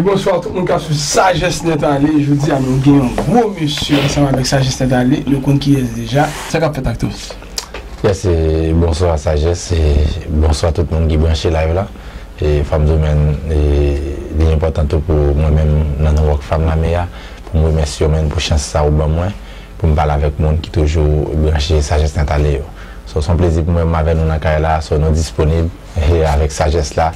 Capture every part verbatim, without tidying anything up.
Bonswa tout moun k ap swiv Sagesse Nèt Ale. Jodi a nou gen yon gwo mesye ansanm avèk Sagesse Nèt Ale. Nou konn kiyès deja. Sa k ap fèt, Actos? Yes, e, bonswa Sagesse, e, bonswa tout moun ki branche live la. E, fò m di w, menn, e, li enpòtan tou pou mwen menm nan non Rockfam la, men a, pou m remèsye w, menn, pou chans sa ou ban mwen, pou m pale avèk moun ki toujou branche Sagesse Nèt Ale yo. So, se yon plezi pou mwen, m avè nou nan kay la, so, nou disponib, e, avèk Sagesse la.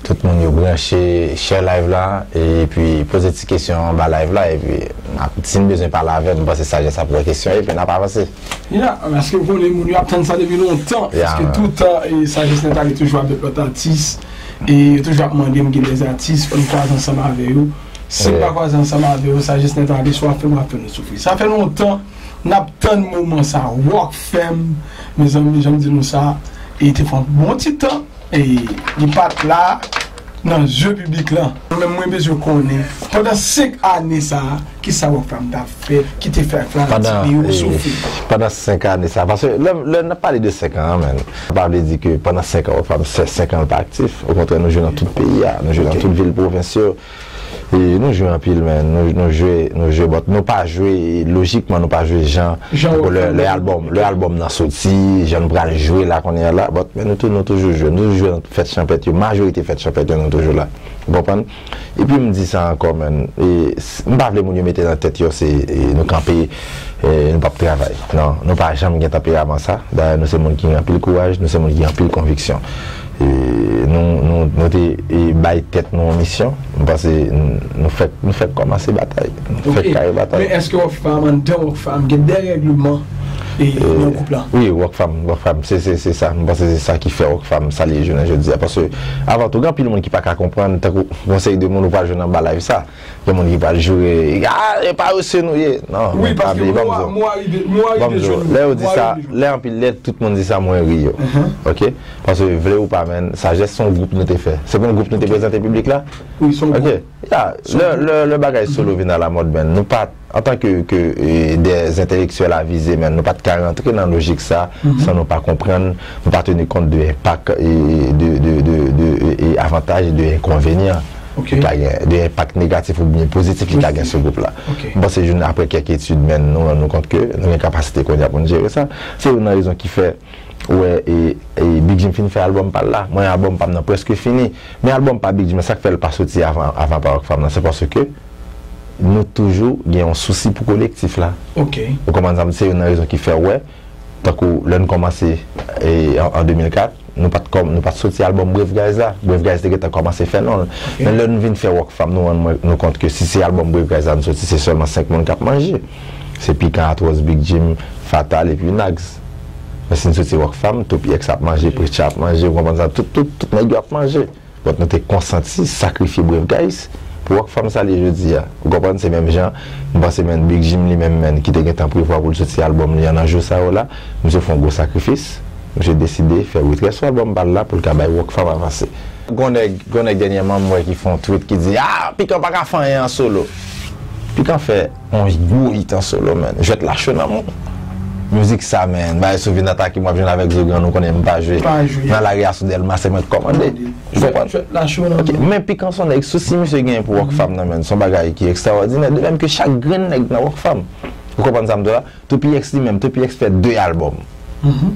Tout moun yo branche, share live la, epi poze ti kesyon anba live la, epi n ap, si n bezwen pale avè m, m panse Sagesse ap wè kesyon, epi n ap avanse. Ya, paske w konnen moun yo ap tann sa depi lontan. Ya, paske tout tan, e, Sagesse Nèt Ale toujou avèk lòt atis. E yo toujou ap mande m gen de atis, fò n kwaze ansanm avè yo. Si m pa kwaze ansanm avè yo, Sagesse Nèt Ale, sa w ap fè, w ap fè nou soufri. Sa fè lontan n ap tann moman sa. Rockfam, mezanmi, jan m di nou sa, e te fè yon bon ti tan. E li pa t la nan zye piblik lan. Mwen menm, mwen bezwen konnen, pandan senk ane sa a, kisa Rockfam t ap fè, ki te fè Akflantik li yo soufri? Pandan senk ane sa a, paske lè, lè n ap pale de senk an, menn, sa pa vle di ke pandan senk an, Rockfam, se senk an l pa aktif. Okontrè, nou jwe nan tout peyi a, nou jwe nan tout vil pwovens yo. E nou jwe anpil, men nou, nou jwe, nou jwe, but nou pa jwe, lojikman, nou pa jwe jan, lè, lè albòm, lè albòm nan soti, jan nou pral jwe la kounye a la, but men nou tou, nou toujou jwe, nou toujou jwe nan fèt chanpèt yo, majorite fèt chanpèt yo, nou toujou la. Ou konprann? Epi m di sa ankò, men, e, s-, m pa vle moun yo mete nan tèt yo, se, e, nou kanpe, e, nou p ap travay. Non, nou pa janm gen tanperaman sa. Dayè, nou se moun ki gen anpil kouraj, nou se moun ki gen anpil konviksyon. E, nou, nou, nou te, e, bay tèt nou yon misyon. M panse n-, nou fèk, nou fèk kòmanse batay. Nou fèk kare batay. Men èske Rockfam, anndan Rockfam, gen de règleman, e, nan gwoup la? Wi, Rockfam, Rockfam, se, se, se sa. M panse se sa ki fè Rockfam sa li ye jounen jodi a. Paske, avan tou, gen anpil moun ki pa ka konprann, tankou yon seri de moun ou pral jwenn anba live sa. Gen moun ki pral joure, "Ah, e pa yo se nou ye." Non, men pa bliye, ban m di w. Ban m di w, lè yo di sa, lè anpil, lè tout moun di sa, mwen ri yo. Oke? Paske vle ou pa, men, Sagesse se yon gwoup nou te fè. Se pou yon gwoup nou te prezante piblik la? Oke. Ya, lè, lè, lè bagay solo vin alamòd, men, nou pa, antanke, ke, e, de entèlektyèl avize, men, nou pa t ka rantre nan lojik sa, san nou pa konprann, nou pa teni kont de enpak, e, de, de, de, de, e, e avantaj e de enkonvenyan. Ki ka gen, de enpak negatif oubyen pozitif li ka gen sou gwoup la. M panse jounen apre kèk etid, men nou rann nou kont ke nou gen kapasite kounye a pou n jere sa. Se youn nan rezon ki fè, ou wè, e, e Big Jim fin fè albòm pa l la. Mwen, albòm pa m nan prèske fini. Men albòm pa Big Jim, sa k fè l pa soti avan, avan pa Rockfam nan, se paske nou toujou gen yon sousi pou kolektif la. Ou konprann sa m di? Se youn nan rezon ki fè, ou wè, tankou lè n kòmanse, e, an, an de mil kat, nou pa t kòm, nou pa t soti albòm Brave Guys la. Brave Guys te gentan kòmanse fè non l. Men lè n vin fè Rockfam, nou rann mwen, nou kont ke si se albòm Brave Guys la n soti, se sèlman senk moun k ap manje. Se Pikan, Atwòs, Big Jim, Fatal epi Nags. Men si n soti Rockfam, Topi X ap manje, Preacher ap manje, ou konprann sa, tout, tout, tout nèg yo ap manje. But nou te konsanti sakrifye Brave Guys pou Rockfam sa li ye jodi a. Ou konprann? Se menm jan, m panse, men, Big Jim li menm, men, ki te gentan prevwa pou l soti albòm li an nan jou sa yo la, misye fè yon gwo sakrifis. Misye deside fè retrè sou albòm pa l la pou l ka bay Rockfam avanse. Gon nèg, gon nèg dènyèman m wè ki fè yon tweet ki di, "Ah, Pikan pa ka fè anyen an solo." Pikan fè yon gwo hit an solo, men. Jwèt Lacho nan men w. Mizik sa, men, bagay si w vin atake m, w ap jwenn avèk zo grann, ou konnen m pa jwe. Nan lari a sou Dèlma, se mwen k kòmande. Ou konprann? Jwèt Lacho nan men w. Men Pikan se yon nèg sousi misye genyen pou Rockfam nan, men. Se yon bagay ki ekstrawòdinè. De menm ke chak grenn nèg nan Rockfam. Ou konprann sa m di w la? Topi X li menm, Topi X fè de albòm.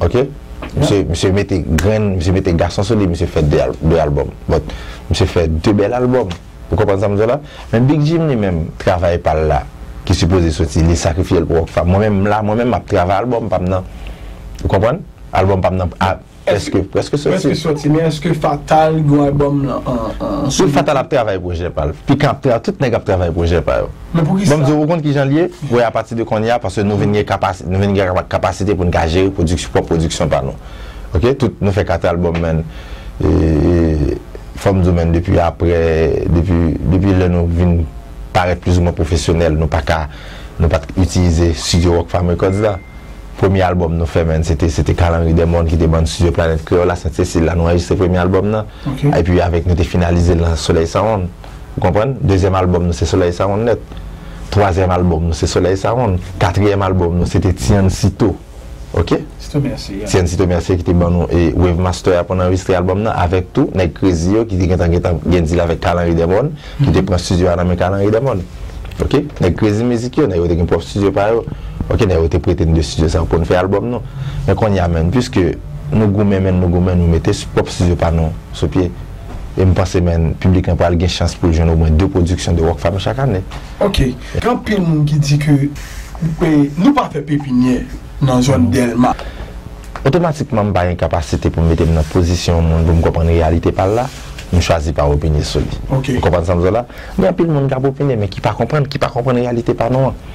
Oke? Misye, misye mete grenn, misye mete gason sou li, misye fè de al-, de albòm. But, misye fè de bèl albòm. Ou konprann sa m di w la? Men Big Jim li menm, travay pa l la, ki sipoze soti, li sakrifye l pou Rockfam. Mwen menm, m la, mwen menm, m ap travay albòm pa m nan. Ou konprann? Albòm pa m nan, a, prèske, prèske soti. Prèske soti, men èske Fatal gen yon albòm nan, an, an, an solo? Tout Fatal ap travay pwojè pa l. Pikan ap travay, tout nèg ap travay pwojè pa yo. Men poukisa? Ban m di w, ou konn kijan l ye? Wè, apati de kounye a, paske nou vin gen kapasi-, nou vin gen kapa-, kapasite pou n ka jere pwodiksyon, pwòp pwodiksyon pa nou. Oke? Tout, nou fè kat albòm, men, e, e, fò m di w, men, depi aprè, depi, depi lè nou vin parèt plizoumwen pwofesyonèl, nou pa ka, nou pa t itilize studio Rockfam Records la. Premye albòm nou fè, men, se te, se te Carl Henry Desmond ki te ban n studio Planèt Kreyòl la, Sent Sesil la, nou anrejistre premye albòm nan. Epi avèk nou te finalize l nan Soleil Sound. Ou konprann? Dezyèm albòm nou se Soleil Sound nèt. Twazyèm albòm nou se Soleil Sound. Katriyèm albòm nou se te Tiancito. Ok? Tito Mercier, yeah. T N Tito Mercier ki te ban nou e Wave Master a pou n anrejistre albòm nan, avèk tou nèg Crazy yo ki te gentan gentan gen deal avèk Carl Henry Demon, ki te pran studio a nan men Carl Henry Demon. Ok? Nèg Crazy Music yo, nèg yo te gen pwòp studio pa yo. Ok, nèg yo te prete n de studio sa pou n fè albòm nou. Men kounye a menm, piske nou goumen menm, nou goumen, nou mete pwòp studio pa nou sou pye. E m panse menm piblik lan pral gen chans pou l jwenn omwen de pwodiksyon de Rockfam chak ane. Ok. Gen anpil moun ki di ke, e, nou pa fè pepinyè nan zòn Dèlma. Otomatikman, m pa gen kapasite pou m mete m nan pozisyon yon moun pou m konprann reyalite pa l la, m chwazi pa opine sou li. Ok. Ou konprann sa m di w la? Gen anpil moun k ap opine, men ki pa konprann, ki pa konprann reyalite pa nou an.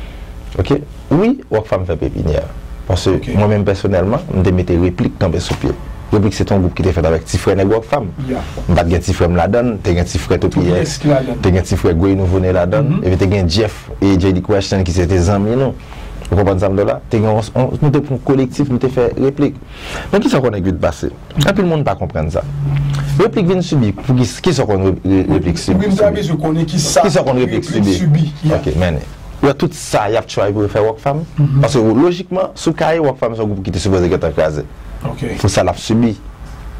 Ok? Wi, Rockfam fè pepinyè. Paske mwen menm pèsonèlman, m te mete Replik kanpe sou pye. Replik se te yon gwoup ki te fèt avèk ti frè nèg Rockfam. M pa t gen ti frè m ladan l, te gen ti frè Topiyèks, te gen ti frè Gwey Nouvoune ladan l, epi te gen Jeff e J D Question ki se te zanmi nou. Ou konprann sa m di w la? Te gen yon, yon, nou te pran yon kolektif, nou te fè Replik. Men kisa w konnen ki vin pase? Anpil moun pa konprann sa. Replik vin sibi. Pou ki, kisa w konn re- re- Replik sibi? Wi, m ta bezwen konnen kisa Kisa w konn Replik Replik sibi? Sibi, yeah. Ok, men. Yo tout sa y ap try pou yo fè Rockfam. Paske lojikman, sou kay, Rockfam se yon gwoup ki te sipoze gentan kraze. Ok. Pou sa l ap sibi.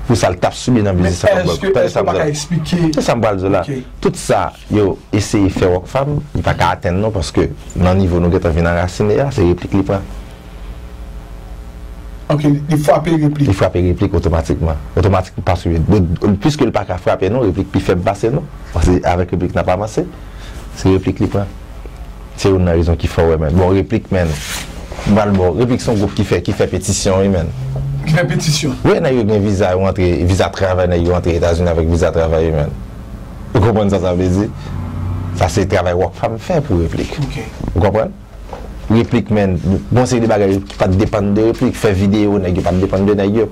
Pou sa l t ap sibi nan biznis sa k ap bòy. Èske, èske w pa ka eksplike? Se sa m pral di w la. Ok. Tout sa yo eseye fè Rockfam, li pa ka atenn nou, paske nan nivo nou gentan vin anrasine a, se Replik li pran. Ok, li, li frape Replik. Li frape Replik otomatikman. Otomatik, paske, piske li pa ka frape nou, Replik pi fèb pase nou. Paske avèk Replik n ap avanse. Se Replik li pran. Se youn nan rezon ki fè w wè, men. Bon, Replik, men. M pral bon, Replik se yon gwoup ki fè, ki fè petisyon, wi, men. Ki fè petisyon? Wi, nèg yo gen viza, yo antre, viza travay, nèg yo antre Etazini avèk viza travay, wi, men. Ou konprann sa sa vle di? Sa se travay Rockfam fè pou Replik. Ok. Ou konprann? Replik, men, gon seri de bagay ki pa t depann de Replik, fè videyo, nèg yo pa t depann de nèg yo.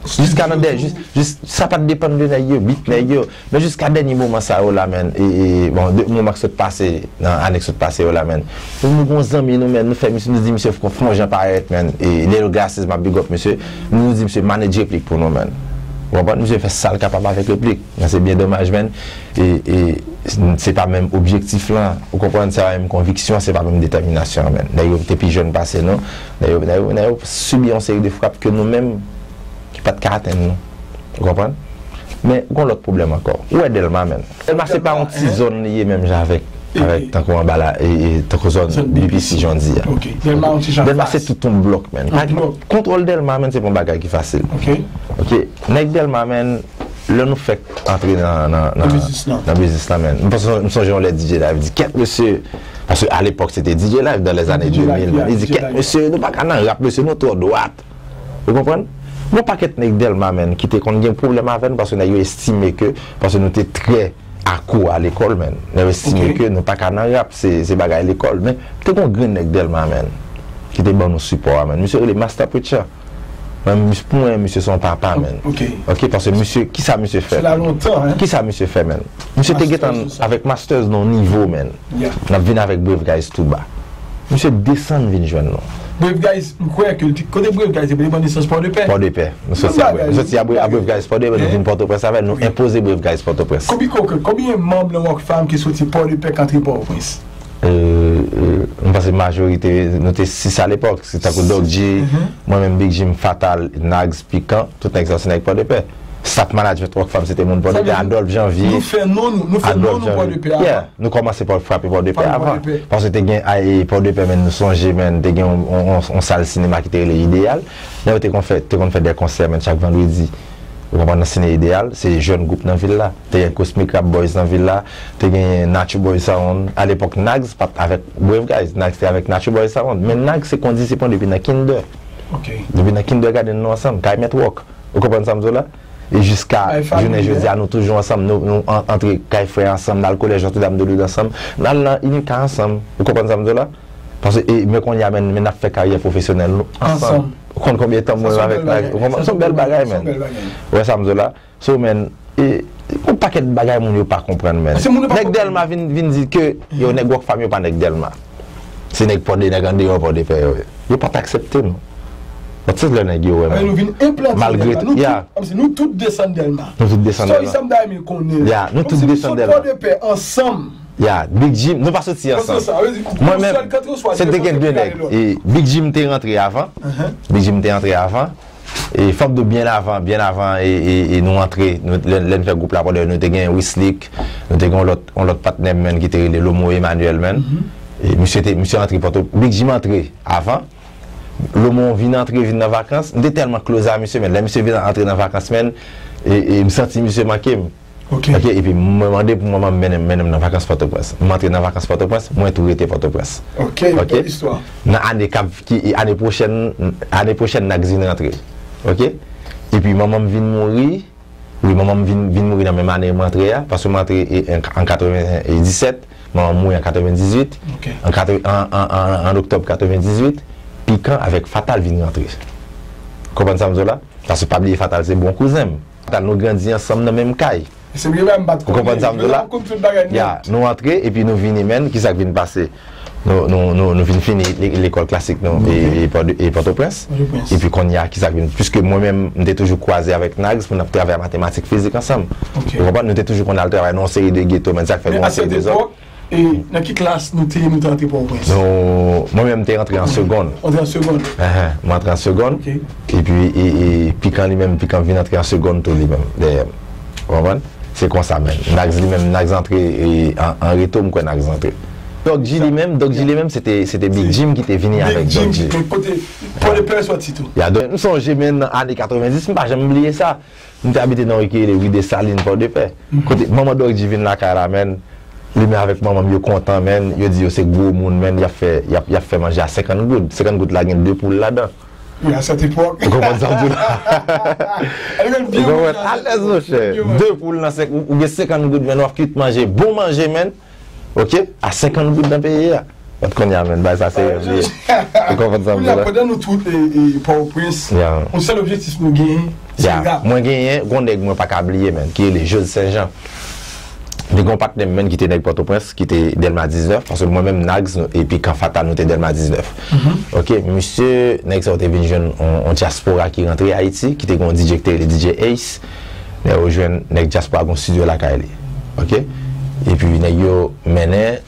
Jiska nan dè, jis, jis, sa pa t depann de nèg yo, bit nèg yo. Men jiska dènye moman sa yo la, men, e, e, bon, de, moman k sot pase, nan ane k sot pase yo la, men. Nou, nou gon zanmi nou, men, nou fè misye, nou di misye fè yon jan parèt, men. E Lil Glasses, m ap big up misye, nou, nou di misye manage Replik pou nou, men. Ou konprann? Misye fè sa l kapab avèk Replik. Men se byen domaj, men. E, e, se pa menm objektif lan, ou konprann, se pa menm konviksyon, se pa menm detèminasyon an, men. Nèg yo te pi jèn pase nou, nèg yo, nèg yo, nèg yo sibi yon seri de frap ke nou menm, ki pa t ka atenn nou. Ou konprann? Men, gon lòt pwoblèm ankò. Ou wè Dèlma, men. Dèlma se pa yon ti zòn li ye menm jan avèk, avèk tankou anba la, e, e, tankou zòn B P C, jan w di a. Ok. Dèlma yon ti jan. Dèlma se tout yon blòk, men. Kontwòl Dèlma, men, se pa yon bagay ki fasil. Ok. Ok. Nèg Dèlma, men, lè nou fèk antre nan, nan, nan, nan biznis lan, men. M panse, m sonje yon lè D J Live di, kèt mesye, paske alepòk se te D J Live dans les années deux mille, men. Li di, kèt mesye, nou pa ka nan rap, mesye, nou twò dwat. Ou konprann? Yon pakèt nèg Dèlma, men, ki te konn gen pwoblèm avè n, paske nèg yo estime ke, paske nou te trè akro a lekòl, men. Nèg yo estime ke nou pa ka nan rap, se, se bagay lekòl. Men, te gon grenn nèg Dèlma, men, ki te ban nou sipò a, men. Misye rele Master Preacher. Men, mis- pou mwen, misye se yon papa, men. Ok. Ok, paske misye, kisa misye fè, men? Kisa misye fè, men? Misye te gentan avèk Masters nan yon nivo, men. N ap vin avèk Brave Guys tou ba. Misye desann vin jwenn nou. Brave Guys, m kwè ke l te, kote Brave Guys te pran nesans? Pòdepè. Pòdepè. Nou soti a Brave, nou soti a Brave, a Brave Guys Pòdepè, nou vin Pòtoprens avè l, nou enpoze Brave Guys Pòtoprens. Konbyen, konbyen manm nan Rockfam ki soti Pòdepè k antre Pòtoprens? Euh, euh, m panse majorite, nou te sis alepòk, se tankou Doc G, mwen menm, Big Jim, Fatal, Nags, Pikan, tout nèg sa se nèg Pòdepè. Staff management Rockfam se te moun Pòdepè, Adolphe Janvier. Nou fè non nou, nou fè non nou Pòdepè avan. Yeah, nou kòmanse pa frape Pòdepè avan. Paske te gen, ay, Pòdepè, men nou sonje, men te gen yon, yon, yon, yon sal sinema ki te rele Idéal. Nèg yo te konn fè, te konn fè de konsè, men chak vandredi. Ou konprann, nan Sine Idéal, se jèn gwoup nan vil la. Te gen Cosmic Rap Boys nan vil la, te gen Nacho Boy Sound. Alepòk, Nags pa t avèk Brave Guys, Nags te avèk Nacho Boy Sound. Men Nags se kondisipan depi nan kinder. Ok. Depi nan kindergarten nou ansanm, kay mèt wòk. Ou konprann sa m di w la? E jiska jounen jodi a, nou toujou ansanm. Nou, nou an- antre kay frè ansanm, n al kolèj Notre Dame de Lourdes ansanm, n al nan Unica ansanm. Ou konprann sa m di w la? Paske, e, men kounye a, men, men n ap fè karyè pwofesyonèl nou ansanm. Ou konn konbyen tan mwen menm avèk Nags? Ou konprann? Se yon bèl bagay, men. Ou wè sa m di w la? So, men, e, yon pakèt bagay moun yo pa konprann, men. Nèg Dèlma vin, vin di ke, yo, nèg Rockfam yo pa nèg Dèlma. Se nèg Pòde, nèg andeyò Pòdepè yo ye. Yo pa t aksepte nou. But se lè nèg yo wè, men. Nou vin enplante Dèlma. Malgre tou, nou tout, kòmsi nou tout desann Dèlma. Nou tout desann Dèlma. Sa m ta renmen konnen. Ya, nou tout desann Dèlma. Kòmsi nou sot Pòdepè ansanm. Ya, Big Jim, nou pa soti ansanm. Mwen menm, se te gen de nèg. E Big Jim te rantre avan. Big Jim te rantre avan. E fò m di w byen avan, byen avan e, e, e nou antre, nou, lè, lè n fè gwoup la, pandan nou te gen Wislick, nou te gen yon lòt, yon lòt patnè m, menn, ki te rele Lomo Emmanuel, menn. E misye te, misye antre Pòto, Big Jim antre avan. Lomo vin antre, vin nan vakans. M te tèlman close a misye, menn. Lè misye vin antre nan vakans, menn, e, e m santi misye manke m. Ok. Ok, epi mwen mande pou manman m mennen, mennen m nan vakans Pòtoprens. M antre nan vakans Pòtoprens, mwen tou rete Pòtoprens. Ok, ok, bèl istwa. Nan ane k ap, ki, ane pwochèn, ane pwochèn, Nags vin rantre. Ok? Epi manman m vin mouri. Wi, manman m vin, vin mouri nan menm ane m antre a, paske m antre, e, an, an katrevenndisèt, manman m mouri an katrevenndizwit. Ok. An, katre- an, an, an, an oktòb katrevenndizwit, Pikan avèk Fatal vin rantre. Konprann sa m di w la? Paske pa bliye Fatal se bon kouzen m. Fatal, nou grandi ansanm nan menm kay. Se vre, m pa t konnen. Ou konprann sa m di w la? Mwen konn tout bagay nèt. Ya, nou antre, epi nou vini, menn, kisa k vin pase? Nou, nou, nou, nou vin fini le- lekòl klasik nou, e, e Pò- e Pòtoprens. Pòtoprens. Epi kounye a, kisa k vin? Piske mwen menm, m te toujou kwaze avèk Nags pou n ap travay matematik, fizik ansanm. Ok. Ou konprann? Nou te toujou konn al travay nan yon seri de geto, menn, sa k fè nou yon seri dezòd. E nan ki klas nou te, nou te antre Pòtoprens? Nou, mwen menm, m te antre an segonn. Antre an segonn? Enhen, mwen antre an segonn. Ok. Epi, e, e, Pikan li menm, Pikan vin antre an segonn tou li menm, dèyè m. Ou konprann? Se konsa, menn. Nags li menm, Nags antre, e, an, an reto, m kwè Nags antre. Doc G li menm, Doc G li menm, se te, se te Big Jim ki te vini avèk Doc G. Big Jim, men kote Pòdepè sòti tou. Ya, donk, m sonje, menn, nan ane katrevenndis, m pa janm bliye sa. M te abite nan yon ri ki rele ri Desalin, Pòdepè. Kote manman Doc G vin lakay la, menn, li menm avèk manman m, yo kontan, menn, yo di yo se gwo moun, menn, y ap fè, y ap, y ap fè manje a senkant goud. Senkant goud la gen de poul ladan. Wi, a sèt epòk. Ou konprann sa m di w la? Ou konprann? Alèz, monchè. De poul nan senk, ou, ou gen senkant goud, menn, w ap kwit manje, bon manje, menn. Ok? A senkant goud nan peyi a. Bat kounye a, menn, bay sa serye vre. Ou konprann sa m di w la? Kounye a, pandan nou tout, e, e, Pòtoprens, yon sèl objektif nou genyen, se rap. Mwen genyen, gon nèg mwen pa ka bliye, menn, ki rele Jose Saint Jean. M te gon patnè m, menn, ki te nèg Pòtoprens, ki te Dèlma diznèf, paske mwen menm, Nags, nou, epi Kan Fatal, nou te Dèlma diznèf. Ok, misye, nèg sa yo te vin jwenn on, on dyaspora ki rantre Ayiti, ki te gon D J ki te rele D J Ace. Nèg yo jwenn, nèg dyaspora gon studio lakay li. Ok? Epi nèg yo mennen,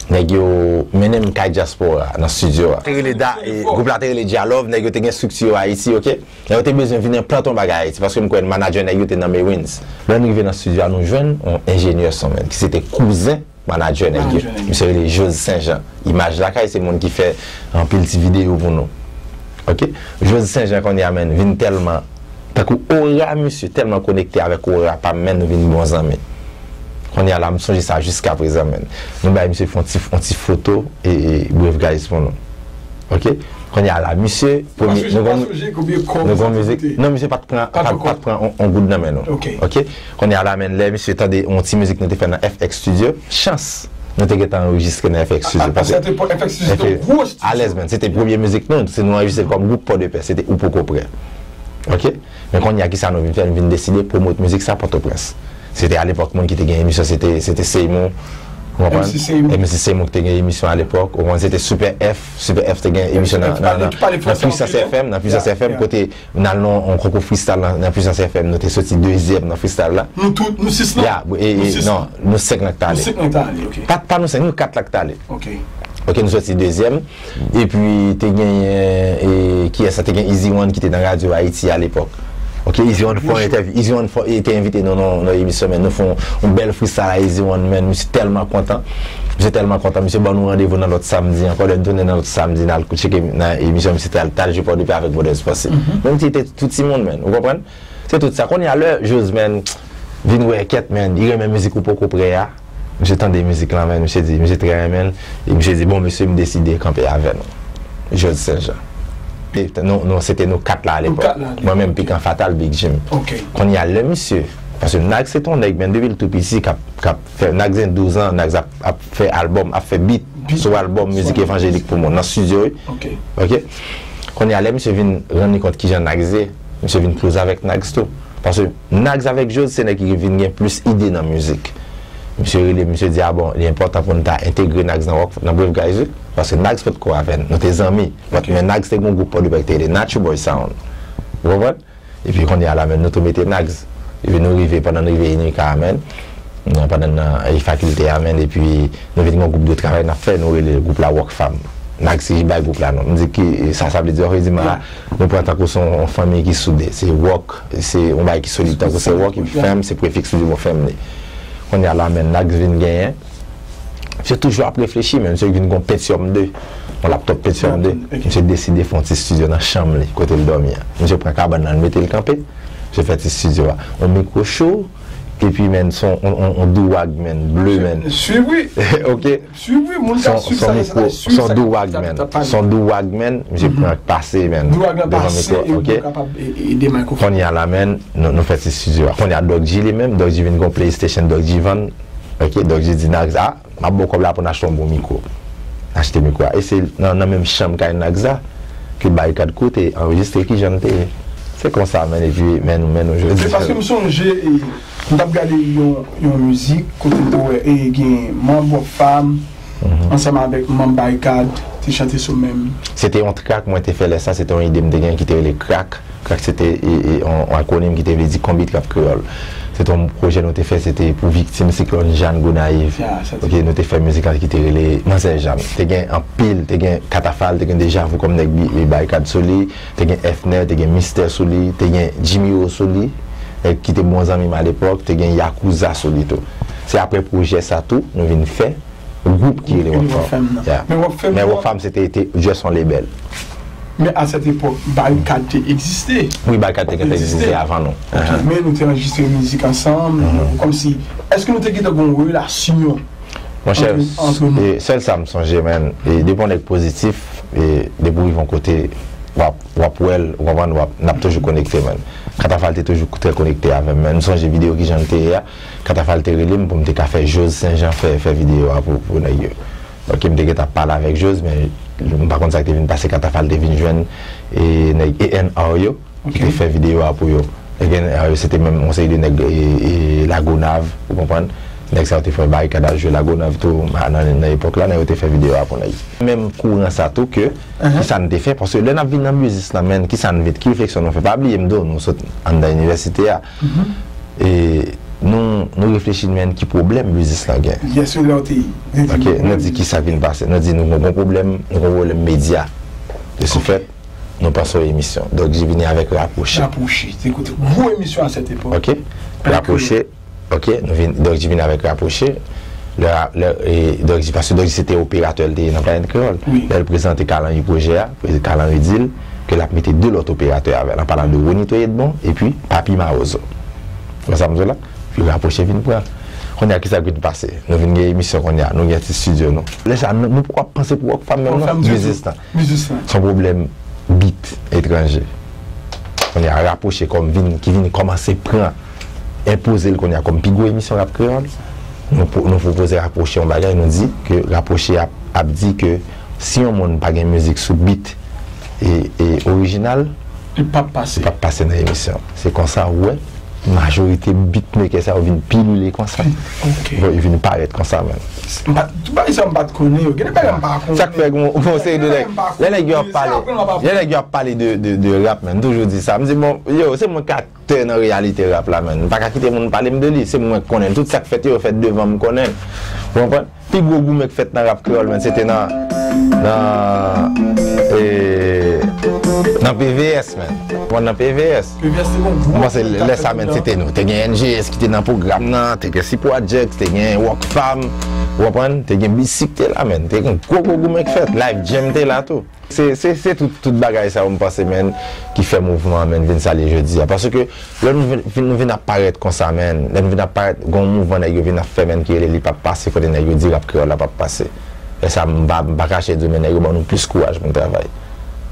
nèg yo mennen m kay dyaspora nan studio a. Te rele da, e, gwoup la te rele Djalove, nèg yo te gen estrikti yo Ayiti, ok? Nèg yo te bezwen vin enplante yon bagay Ayiti, paske m kwè manadjè nèg yo te nan Merwins. Lè n rive nan studio a, nou jwenn yon enjenyè son, menn, ki se te kouzen manadjè nèg yo. Misye rele Jose Saint Jean. Imaj Lakay se moun ki fè anpil ti videyo pou nou. Ok? Jose Saint Jean kounye a, menn, vin tèlman, tankou ora misye, tèlman konekte avèk ora pa m, menn, nou vin bon zanmi. Kounye a la, m sonje sa jiska prezan, menn. Nou bay misye fè yon ti, yon ti foto, e, e, Brave Guys pou nou. Ok? Kounye a la, misye, premye, nou gon, nou gon mizik. Non, misye pa t pran, pa t pran on, on goud nan men nou. Ok? Kounye a la, menn, lè misye tande yon ti mizik nou te fè nan F X Studio, chans, nou te gentan anrejistre nan F X Studio. Paske F X Studio te yon gwo estidyo. Alèz, menn. Se te premye mizik nou, se nou anrejistre kòm gwoup Pòdepè, se te Ou Poko Prè. Ok? Men kounye a, kisa nou vin fè? Nou vin deside pwomot mizik sa Pòtoprens. Se te alepòk moun ki te gen emisyon, se te, se te Seymour. Ou konprann? M C Seymour. M C Seymour ki te gen emisyon alepòk. Ou konprann? Se te Super F. Super F te gen emisyon nan, nan, nan, nan Puissance F M, nan Puissance F M, kote n al nan yon konkou freestyle nan, nan Puissance F M, nou te soti dezyèm nan freestyle la. Nou tout, nou sis lan? Ya, e, e, non, nou senk lan k t ale. Nou senk lan k t ale, ok. Pa, pa nou senk, nou kat la k t ale. Ok. Ok, nou soti dezyèm. Epi, te genyen, e, kiyès sa? Te gen Easy One ki te nan Radyo Ayiti alepòk. Ok, Easy One fè yon entèvyou. Easy One fè, e, te envite nou nan, nan emisyon, men nou fè yon, yon bèl freestyle a Easy One, men misye tèlman kontan. Misye tèlman kontan. Misye ban nou randevou nan lòt samdi ankò. Lè n tounen nan lòt samdi, n al tcheke nan emisyon, misye t al, t al jwe Pòdepè avèk Brothers Posse. Men misye te tou timoun, men. Ou konprann? Se tout sa. Kounye a, lè Jose, men, vin wè, kèt, men, li renmen mizik Ou Poko Prè a. Misye tande mizik lan, men, misye di, misye trè renmen l. E misye di, bon, mesye, m deside kanpe avè nou. Jose Saint Jean. E nou, nou, se te nou kat la alepòk. Nou kat la alepòk. Mwen menm, Pikan Fatal, Big Jim. Ok. Kounye a, lè misye, paske Nags se te yon nèg, men, depi l tou piti, k ap, k ap fè, Nags gen douz an, Nags ap, ap fè albòm, ap fè beat sou albòm mizik evanjelik pou moun, nan estidyo, wi. Ok. Ok? Kounye a, lè misye vin rann li kont kijan Nags ye, misye vin close avèk Nags tou. Paske Nags avèk Jose se nèg ki vin gen plis ide nan mizik. Misye rele, misye di, a bon, li enpòtan pou n ta entegre Nags nan rock, nan Brave Guys, wi. Paske Nags potko avè n, nou te zanmi. But, men Nags te gen yon gwoup Pòdepè ki te rele Nacho Boy Sound. Ou konprann? Epi kounye a la, men nou tou mete Nags. Epi nou rive, pandan n rive Inika a, men, Pandan n nan fakilte a, menn, epi nou vin gen yon gwoup de travay n ap fè, nou rele gwoup la Rock Fam. Nag se ki bay gwoup la non. M di ki sa, sa vle di, yo di m a, nou pran tankou se yon fanmi ki soude. Se rock, se yon bagay ki solid, tankou se rock, epi fam, se prefiks li, mo fam li. Kounye a la, menn, Nag vin genyen. Misye toujou ap reflechi, men misye vin gon Pentium de, yon laptop Pentium de. Misye deside fè yon ti estidyo nan chanm li, kote l dòmi a. Misye pran kabann nan, l mete l kanpe. Misye fè ti estidyo a. Yon mikwo cho, epi, menn, son, on, on, on do-rag, menn, ble, menn. Swiv, wi. Ok? Swiv, wi, moun ka swiv sa, sa, swiv sa. Son do-rag, menn. Son do-rag, menn. Misye pran pase, menn. Do-rag lan pase, epi w kapab ede mikrofòn. Kounye a la, menn, nou, nou fè ti estidyo a. Kounye a, Doc G li menm, Doc G vin gon PlayStation, Doc G vann. Ok, Doc G di Nag, a, m ap ba w kòb la pou n achte yon bon mikwo. N achte mikwo a. E se nan, nan menm chanm kay Nag sa ke Barikad koute, anrejistre kijan l te ye. Se konsa, menn, epi, menn, menn, nou jodi. Se paske m sonje, e, m t ap gade yon, yon mizik, kote m te wè, e, gen manm Rock Fam, ansanm avèk manm Barikad, te chante sou menm. Se te yon trak mwen te fè lè sa, se te yon ide m te gen ki te rele Krak. Krak se te, e, e, yon, yon akwonim ki te vle di Konbit Rap Kreyòl. Se te yon pwojè nou te fè, se te pou viktim siklòn Jeanne Gonayiv. Ok, nou te fè mizik la ki te rele Manzè Jeanne. Te gen anpil, te gen Katafal, te gen Dejavou kòm nèg bi-, e, Barikad sou li, te gen Efner, te gen Mistè sou li, te gen Jimmy O sou li, nèg ki te bon zanmi m alepòk, te gen Yakuza sou li tou. Se apre pwojè sa tou, nou vin fè gwoup ki rele Rock Fam. Men Rock Fam se te, te just yon label. Men a sèt epòk, Barikad te egziste. Wi, Barikad te gentan egziste avan nou. Men nou te anrejistre mizik ansanm, kòmsi, èske nou te gentan gen yon relasyon antre nou? Monchè, e, sèl sa m sonje, menn, e depi yon nèg pozitif, e depi w rive yon kote, w ap, w ap wè l, ou konprann, w ap, n ap toujou konekte, menn. Katafal te toujou trè konekte avè m, menn. M sonje videyo kijan l te ye a, Katafal te rele m pou m te ka fè Jose Saint Jean fè, fè videyo a pou, pou nèg yo. Ok, m te gentan ap pale avèk Jose, men m pa konn sa k te vin pase, Katafal te vin jwenn, e, nèg E N R yo, ki te fè videyo a pou yo. E N R yo, se te menm yon seri de nèg, e, e, Lagonav, ou konprann? Nèg sa yo te fè Barikad al jwe Lagonav tou, nan, nan epòk la, nèg yo te fè videyo a pou nèg. Menm kouran sa tou ke, kisa n te fè? Paske lè n ap vin nan biznis la, menn, kisa n vin, ki refleksyon nou fè? Pa bliye m di w, nou sot anndan inivèsite a. E nou, nou reflechi, menn, ki pwoblèm biznis la gen. Ok, nou di kisa k vin pase. Nou di nou gon pwoblèm, nou gon pwoblèm medya. De ce fait, nou panse yon emisyon. Donk, G vini avèk Rapwoche. Rapwoche. Se kote gwo emisyon a sèt epòk. Ok. Rapwoche. Ok, nou vin, Doc G vin avèk Rapwoche. Lè, lè, e, Doc G, paske Doc G se te operatè l te ye nan Planèt Kreyòl. Lè l prezante Carl Henry pwojè a, Carl Henry di l ke l ap mete de lòt operatè avè l, an palan de Ronito Edmond epi Papi Mawozo. Ou konn sa m di w la? Epi Rapwoche vin pran. Kounye a, kisa k vin pase? Nou vin gen emisyon kounye a, nou gen ti estidyo nou. Lè sa, nou, nou poko ap panse pou Rock Fam menm non, biznis lan. Se yon pwoblèm bit etranje. Kounye a, Rapwoche kòm vin, ki vin kòmanse pran, enpoze l kounye a kòm pi gwo emisyon rap kreyòl. Nou, nou pwopoze Rapwoche yon bagay, nou di ke Rapwoche ap, ap di ke si yon moun pa gen mizik sou bit e, e orijinal, li p ap pase, li p ap pase nan emisyon. Se konsa ou wè majorite beatmaker sa yo vin pilile konsa. Ok. Bon, yo vin parèt konsa menm. M pa, tout bagay sa m pa t konnen yo. Gen de bagay m pa konnen. Sa k fè gon, gon seri de nèg, lè nèg yo ap pale, lè nèg yo ap pale de, de, de rap, menn, m toujou di sa. M di, bon, yo, se mwen k aktè nan reyalite rap la, menn. M pa ka kite moun pale m de li. Se mwen k konnen l. Tout sa k fèt yo, yo fèt devan m, m konnen l. Ou konprann? Pi gwo goumen k fèt nan rap kreyòl, menn, se te nan, nan, e, nan P V S, menn. Mwen nan P V S. P V S te gon gwo. Mwen se lè sa, menn, se te nou. Te gen N G S ki te nan pwogram nan, te gen Sipwa Jax, te gen Rock Fam, ou konprann? Te gen Bisik te la, menn. Te gen gwo, gwo goumen k fèt. Live Jam te la tou. Se, se, se tout, tout bagay sa yo, m panse, menn, ki fè mouvman an, menn, vin sa l ye jodi a. Paske lè nou vin, vin, nou vin ap parèt konsa, menn, lè nou vin ap parèt, gon mouvman nèg yo vin ap fè, menn, ki rele Li p ap pase, kote nèg yo di rap kreyòl la p ap pase. E sa, m pa, m pa kache di w, men nèg yo ban nou plis kouraj pou n travay.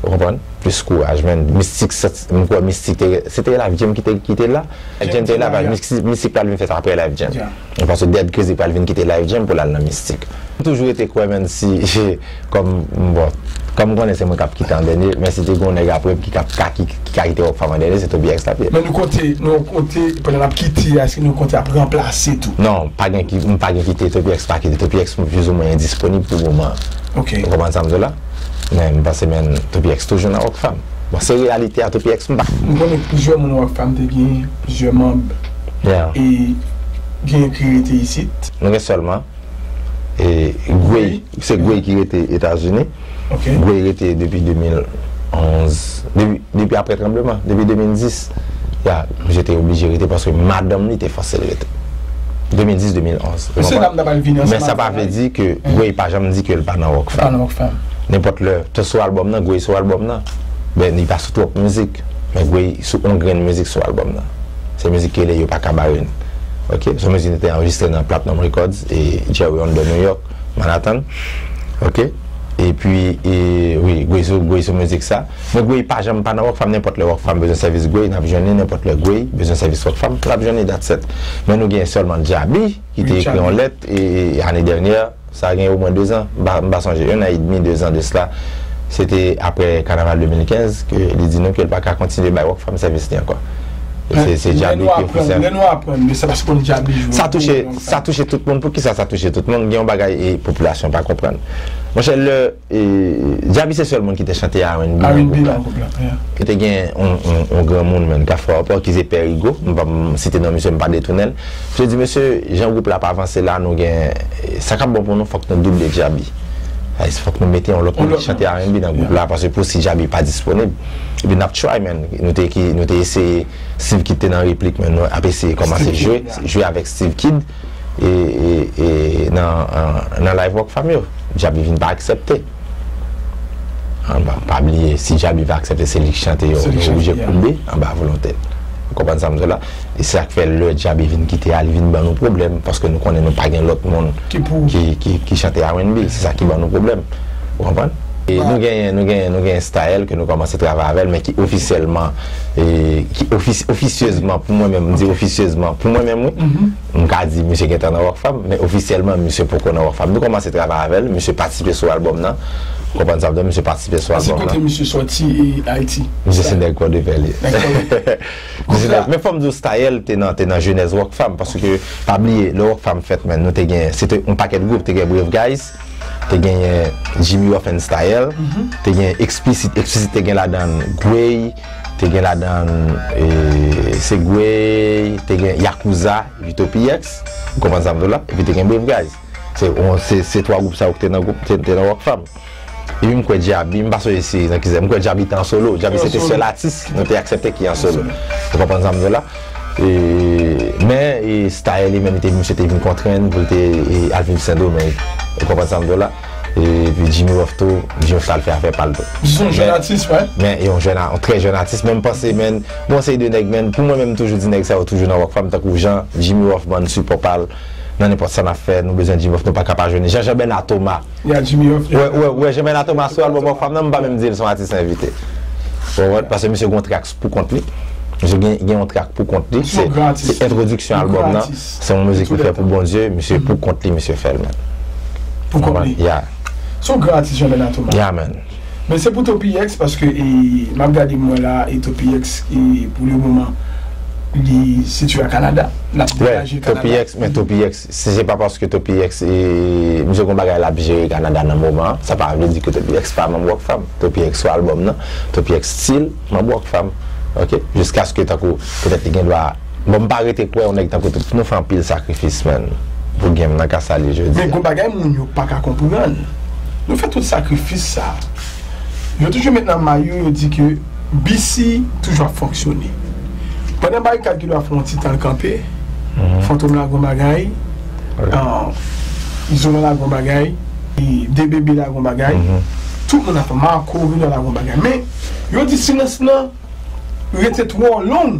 Ou konprann? Plis kouraj, menn. Mistik, se, m kwè Mistik te, se te Live Jam ki te, ki te la. Live Jam te la, paske Mistik, Mistik pral vin fèt apre Live Jam. Paske Dead Crazy pral vin kite Live Jam pou l al nan Mistik. M toujou rete kwè, menn, si, kòm, bon, kòm m konnen se mwen k ap kite an dènye, men si te gon nèg apre m ki ka, ka, ki, ki ka kite Rock Fam an dènye, se Toby X t ap ye. Men nou konte, nou konte, pandan n ap kite a, èske nou konte ap ranplase tou? Non, pa gen ki, m pa gen kite, Toby X pa kite. Toby X plizoumwen endisponib pou moman an. Ok. Ou konprann sa m di w la? Men m panse, menn, Toby X toujou nan Rock Fam. Bon, se reyalite a, Toby X m pa. Nou konnen plizyè moun Rock Fam te gen, plizyè manm. Yeah. E Gen ki rete isit? Nou gen sèlman e Gwey, se Gwey ki rete Etazini. Gwey rete depi de mil onz, depi, depi apre tranbleman, depi de mil dis. Ya, misye te oblije rete paske madanm li te fòse l rete. De mil dis, de mil onz. Mesye dam nan pral vini ansanm avè l. Men sa pa vle di ke Gwey pa janm di ke l pa nan Rockfam. Nenpòt lè, te sou albòm nan, Gwey sou albòm nan. Men li pa sou twòp mizik. Men Gwey sou yon grenn mizik sou albòm nan. Se mizik ki rele Yo Pa Ka Bare N. Ok? Se yon mizik nou te anrejistre nan Platinum Records e Jerry Onder New York, Manhattan. Ok? Epi, e, wi, Gwey sou, Gwey sou mizik sa. Men Gwey pa janm pa nan Rockfam, nenpòt lè Rockfam bezwen sèvis Gwey, n ap jwenn li, nenpòt lè Gwey bezwen sèvis Rockfam, n ap jwenn li, that's it. Men nou gen sèlman Djaby ki te ekri yon lèt e, e, ane dènyè, sa gen omwen de zan, m pa, m pa sonje, un an edmi, de zan de sila. Se te apre kanaval de mil kenz ke li di nou ke l pa ka kontinye bay Rockfam sèvis li ankò. E se, se Djaby ki ofisyèl. Lè nou aprann, lè nou aprann de sa, paske konn Djaby jwe yon wòl nan sa. Sa touche tout moun. Poukisa sa touche tout moun? Gen yon bagay e popilasyon pa konprann. Monchè, lè E, Djaby se sèl moun ki te chante R and B nan gwoup la. Yo te gen yon, yon, yon granmoun, menn, k ap fè rapò, ki se Pè Rigo. M pa, m site non misye, m pa detounen l. Misye di, mesye, jan gwoup la ap avanse la, nou gen, sa k ap bon pou nou, fòk nou double Djaby. Ay, fòk nou mete yon lòt moun ki chante R and B nan gwoup la, paske pou si Djaby pa disponib. Epi n ap try, menn. Nou te ki, nou te eseye, Steve Kidd te nan replik, menn, nou ap eseye kòmanse jwe, jwe avèk Steve Kidd. E, e, e nan, an, nan live Rockfam yo. Djaby vin pa aksepte. An, pa, pa bliye, si Djaby va aksepte, se li ki chante yo, yo oblije koube anba volonte l. Ou konprann sa m di w la? E se sa k fè lè Djaby vin kite a, li vin ban nou pwoblèm, paske nou konnen nou pa gen lòt moun ki, ki, ki chante R and B. Se sa ki ban nou pwoblèm. Ou konprann? E nou genyen, nou genyen, nou genyen Staël ke nou kòmanse travay avè l, men ki ofisyèlman, e, ki ofis-, ofisyezman, pou mwen menm, m di ofisyezman, pou mwen menm, wi. M ka di misye gentan nan Rockfam, men ofisyèlman, misye poko nan Rockfam. Nou kòmanse travay avè l, misye patisipe sou albòm nan. Ou konprann sa m di w, misye patisipe sou albòm nan. Kote misye sòti, e, Ayiti? Misye se nèg Kòdepè li ye. Nèg Kòdepè. Misye nèg, men fò m di w, Staël te nan, te nan jenèz Rockfam, paske, pa bliye, lè Rockfam fèt, menn, nou te gen, se te yon pakèt gwoup, te gen Brave Guys, te genyen Jimmy Ruff and Staël, te gen Explicit, Explicit te gen ladan l Gwey, te gen ladan l, e, se Gwey, te gen Yakuza, epi Toppy X, ou konprann sa m di w la, epi te gen Brave Guys. Se, on, se, se twa gwoup sa yo ki te nan gwoup, te, te nan Rockfam. Epi m kwè Djaby, m pa sonje si nan ki zè, m kwè Djaby te an solo. Djaby se te sèl atis nou te aksepte ki an solo. Ou konprann sa m di w la? E, men, e, Staël li menm, li te, misye te vin kontrenn pou l te, e, al viv Sendomeng. Ou konprann sa m di w la? E, epi Jimmy Ruff tou, Jimmy Ruff t al fè afè pa l tou. Se yon jèn atis, wi. Men, e yon jèn a-, yon trè jèn atis, men m panse, men, bon, se de nèg, men, pou mwen menm, m toujou di nèg sa yo toujou nan Rockfam, tankou jan Jimmy Ruff ban n sipò pa l nan nenpòt sa n ap fè, nou bezwen Jimmy Ruff, nou pa ka pa jwenn li. Jan Jean Bernard Thomas, Ya, Jimmy Ruff. Wè, wè, wè, Jean Bernard Thomas sou albòm Rockfam nan, m pa menm di l se yon atis envite. Ou konprann? Paske misye gen yon track pou kont li. Misye gen, gen yon track pou kont li. Se, se entwodiksyon albòm nan. Se yon mizik li fè pou Bondye. Misye pou kont li, misye fè l, menn. Pou kont li. Ya. Se yon gran atis, Jean Bernard Thomas. Ya, menn. Men se pou Toppy X, paske, e, m ap gade mwen la, e Toppy X, e, pou le moman, li sitiye a Kanada. L ap degaje Kanada. Toppy X, men Toppy X, si se pa paske Toppy X, e, misye gon bagay l ap jere Kanada nan moman an, sa pa vle di ke Toppy X pa manm Rockfam. Toppy X sou albòm nan, Toppy X still manm Rockfam. Ok? Jiskaske tankou, petèt li gen dwa, bon, m pa rete kwè yon nèg tankou Toppy, nou fè anpil sakrifis, menn, pou game nan ka sa l ye jodi a. Men gon bagay moun yo pa ka konprann. Nou fè tout sakrifis sa. Yo toujou met nan may yo, yo di ke B C toujou ap fonksyone. Pandan Barikad gen dwa fè yon ti tan l kanpe, Fantom la gon bagay, ah, Izolan la gon bagay, e D B B la gon bagay, tout moun ap fè, Marco Rino la gon bagay. Men, yo di silans lan rete twò long.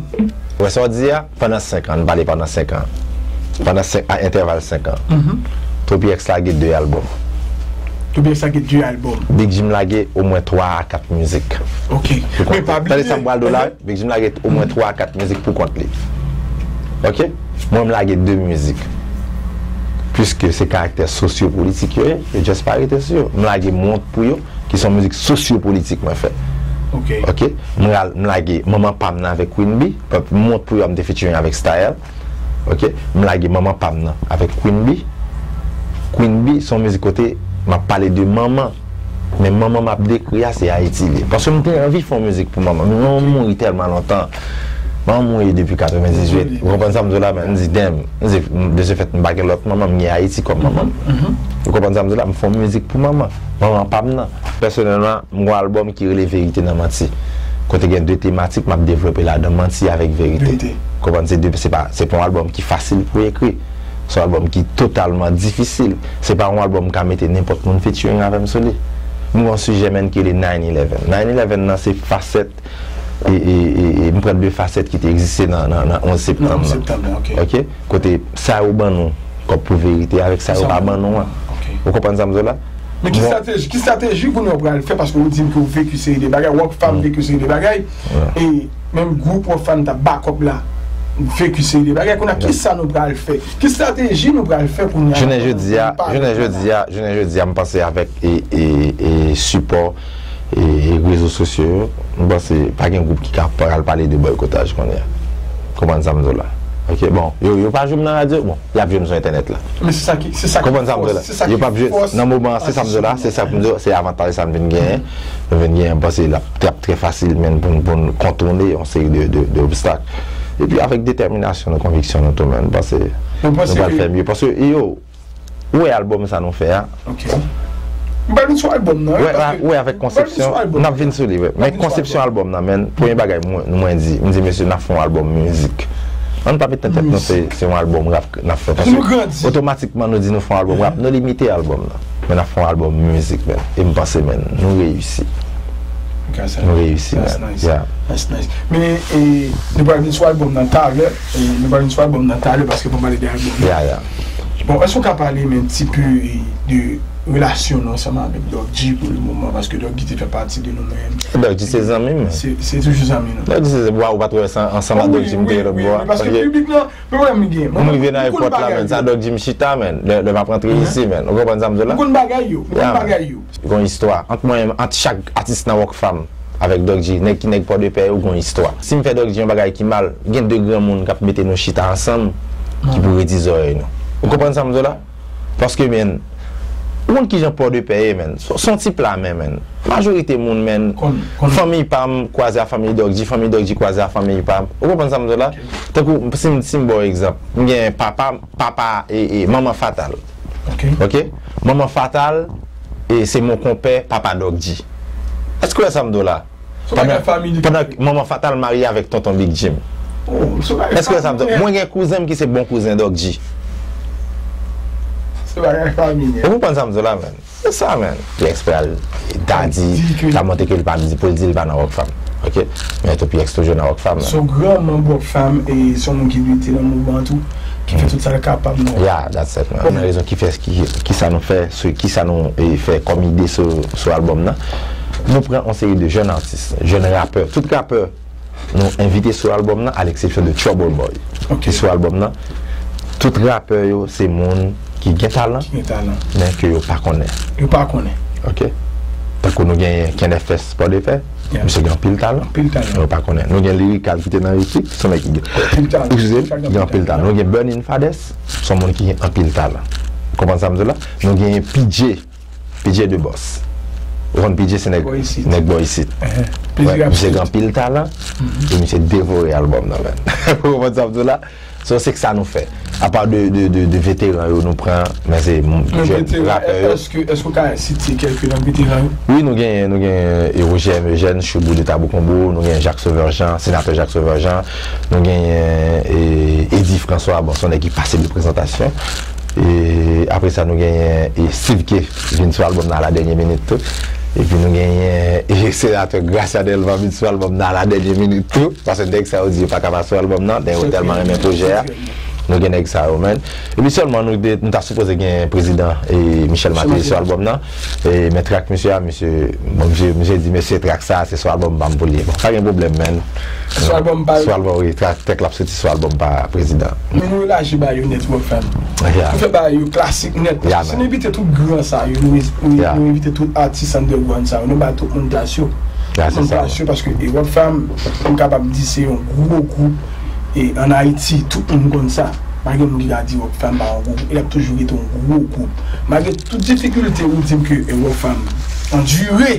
Wè sa w di a? Pandan senk an, n pale pandan senk an. Pandan senk, a entèval senk an. Toppy X lage de albòm. Toppy X lage de albòm. Big Jim lage omwen twa a kat mizik. Ok. Men pa bliye. Tande sa m pral di w la, Big Jim lage omwen twa a kat mizik pou kont li. Ok? Mwen, m lage de mizik. Piske se karaktè sosyopolitik yo ye, yo just pa rete sou yo. M lage M Wont Pou Yo, ki se yon mizik sosyopolitik mwen fè. Ok. Ok? M ral-, m lage Manman Pa M nan avèk Queen Bee. M Wont Pou Yo a, m te featuring avèk Staël. Ok? M lage Manman Pa M nan avèk Queen Bee. Queen Bee, se yon mizik kote m ap pale de manman. Men manman m ap dekri a, se Ayiti li ye. Paske m te anvi fè yon mizik pou manman m. Men manman m mouri tèlman lontan. Manman m mouri depi katrevendizuit. Ou konprann sa m di w la, men m di, damn. M di, de ce fait, m pa gen lòt manman, m gen Ayiti kòm manman m. Ou konprann sa m di w la, m fè yon mizik pou manman. Manman pa m nan. Pèsonèlman, m gen yon albòm ki rele Verite nan Manti. Kote gen de tematik, m ap devlope ladan manti avèk verite. Konprann, se de, se pa, se pa yon albòm ki fasil pou ekri. Se yon albòm ki totalman difisil. Se pa yon albòm m ka mete nenpòt moun featuring avè m sou li. M gen yon sijè, menn, ki rele nine eleven. Nine eleven nan se fasèt e, e, e, e m pran de fasèt ki te egziste nan, nan, nan onz septanm nan. Septanm nan, ok. Ok? Kote sa yo ban nou kòb pou verite avèk sa yo pa ban nou an. Ok. Ou konprann sa m di w la? Men ki estrateji, ki estrateji pou nou pral fè? Paske ou di m ke ou veki seri de bagay, Rockfam veki seri de bagay, e menm gwoup Rockfam t ap bakòp la veki seri de bagay. Kounye a, ki sa nou pral fè? Ki estrateji nou pral fè kounye a? Jounen jodi a, jounen jodi a, jounen jodi a, m panse avèk e, e, e sipò e, e rezo sosyo yo, m panse pa gen gwoup ki ka pral pale de bòykotaj kounye a. Konprann sa m di w la? Ok, bon, yo, yo pa jwe m nan radyo, bon, y ap jwe m sou entènèt la. Men se sa ki, se sa ki fòs, se sa ki fòs. Yo p ap jwe nan moman an, se sa m di w la, se sa m di w, se avantaj sa m vin genyen. Nou vin genyen, m panse l ap, l ap trè fasil, menn, pou n, pou n kontounen yon seri de, de, de obstak. Epi avèk detèminasyon nou, konviksyon nou tou, menn, m panse nou pral fè mye. Paske, yo, Ou wè albòm sa nou fè a? Ok. M pral vin sou albòm nan, wi, paske ou wè avèk konsepsyon, n ap vin sou li, wi. Men konsepsyon albòm nan, menn, premye bagay mwen, mwen di, m di, mesye, n ap fè yon albòm mizik. Ann pa met nan tèt nou se, se yon albòm rap n ap fè. Paske otomatikman nou di nou fè yon albòm rap, nou limite albòm nan. Men n ap fè yon albòm mizik, menn. E m panse, menn, nou reyisi. Nou reyisi, menn. Yeah. That's nice. Men, e, nou pral vin sou albòm nan talè. E, nou pral vin sou albòm nan talè paske nou pale de albòm nan. Yeah, yeah. Bon, èske w ka pale m un petit peu, e, de relasyon nou ansanm avèk Doc G pou le moman? Paske Doc G te fè pati de nou menm. Doc G se zanmi m. Se, se toujou zanmi nou. Doc G se, ou pa, ou pa t wè sa ansanm ak Doc G m te ye lòt bò a? Wi, wi, wi, paske piblik lan, men mwen m gen. M rive nan èpòt la, menn, sa Doc G m chita, menn. Lè, lè m ap rantre isi, menn. Ou konprann sa m di w la? M konn bagay yo, m konn bagay yo. Gon istwa. Ant mwen, ant chak atis nan Rockfam avèk Doc G, nèg ki nèg Pòdepè yo, gon istwa. Si m fè Doc G yon bagay ki mal, gen de granmoun k ap mete nou chita ansanm ki pou redi zòrèy nou. Ou konprann sa m di w la? Paske, menn, ou konn kijan Pòdepè ye, menn. Se, se yon ti pla men, menn. Majorite moun, menn, fanmi pa m kwaze a fanmi Doc G, fanmi Doc G kwaze a fanmi pa m. Ou konprann sa m di w la? Tankou, si m, si m ba w egzanp, m gen papa, papa, e, e, manman Fatal. Ok. Ok? Manman Fatal, e se mon konpè, papa Doc G. Èske w wè sa m di w la? Pandan, pandan manman Fatal marye avèk tonton Big Jim. Èske w wè sa m di w? Mwen gen kouzen m ki se bon kouzen Doc G. Se bagay fanmi. Ou konprann sa m di w la, menn? Se sa, menn. P X pral ta di, ta montre ke l pa di, pou l di l pa nan Rockfam. Ok? Men tou P X toujou nan Rockfam, menn. Se yon gran manm Rockfam e se yon moun ki lite nan mouvman an tou, ki fè tout sa l kapab nan. Yeah, that's it, man. Nan rezon ki fè, ki, ki sa nou fè, sou, ki sa nou, e, fè kòm ide sou, sou albòm nan. Nou pran yon seri de jèn atis, jèn rapè, tout rapè nou envite sou albòm nan, à l'exception de Trouble Boy. Ok. Ki sou albòm nan, tout rapè yo se moun ki gen talan, ki gen talan, men ke yo pa konnen. Yo pa konnen. Ok. Tankou nou genyen Ken F S Pòdepè, yeah, misye gen anpil talan. Anpil talan. Men yo pa konnen. Nou gen Lyrical ki te nan Ritmik, se yon nèg ki gen anpil talan. Eskize m, ki gen anpil talan. Nou gen Burning Fadès, se yon moun ki gen anpil talan. Konprann sa m di w la? Nou genyen P J, P J The Boss. Ou konn P J se nèg, nèg bò isit. Wè, misye gen anpil talan, e misye devore albòm nan, menn. Ou konprann sa m di w la? So, se sa nou fè. Apa de, de, de, de veteran yo nou pran, men se jèn rapè yo. Èske, èske w ka site kèlke nan veteran yo? Wi, nou genyen, nou genyen, e, Roger M. Eugène, Choubou de Tabou Konbo, nou genyen Jacques Sauveur Jean, senatè Jacques Sauveur Jean, nou genyen, e, Eddy François, bon, se yon nèg ki pase de prezantasyon. E apre sa, nou genyen, e, Steve K vin sou albòm nan a la dènye minit tou. Epi nou genyen, e, senatè Gracia Delva vin sou albòm nan a la dènye minit tou. Paske nèg sa yo di yo pa ka pa sou albòm nan, men yo tèlman renmen pwojè a. Nou gen nèg sa yo, menn. Epi sèlman nou, nou ta sipoze gen prezidan, e, Michel Martelly sou albòm nan. E, men trak misye a, misye, bon, misye, misye di, mesye, trak sa, se sou albòm pa m pou l ye. Bon, pa gen pwoblèm, menn. Sou albòm pa l. Sou albòm, wi, trak, trak la ap soti sou albòm pa prezidan. Men nou elaji bagay yo nèt, Rockfam. Yeah. Nou fè bagay yo klasik nèt. Paske si nou envite tout gran sa yo, nou, nou, nou envite tout atis underground sa yo, nou ba tout moun plas yo. Tout moun plas yo, paske, e, Rockfam, m kapab di se yon gwo gwoup, e, ann Ayiti, tout moun konn sa. Pa gen moun ki ka di Rockfam pa yon gwo gwoup, e l ap toujou rete yon gwo gwoup. Malgre tout difikilte ou di m ke, e, Rockfam andire,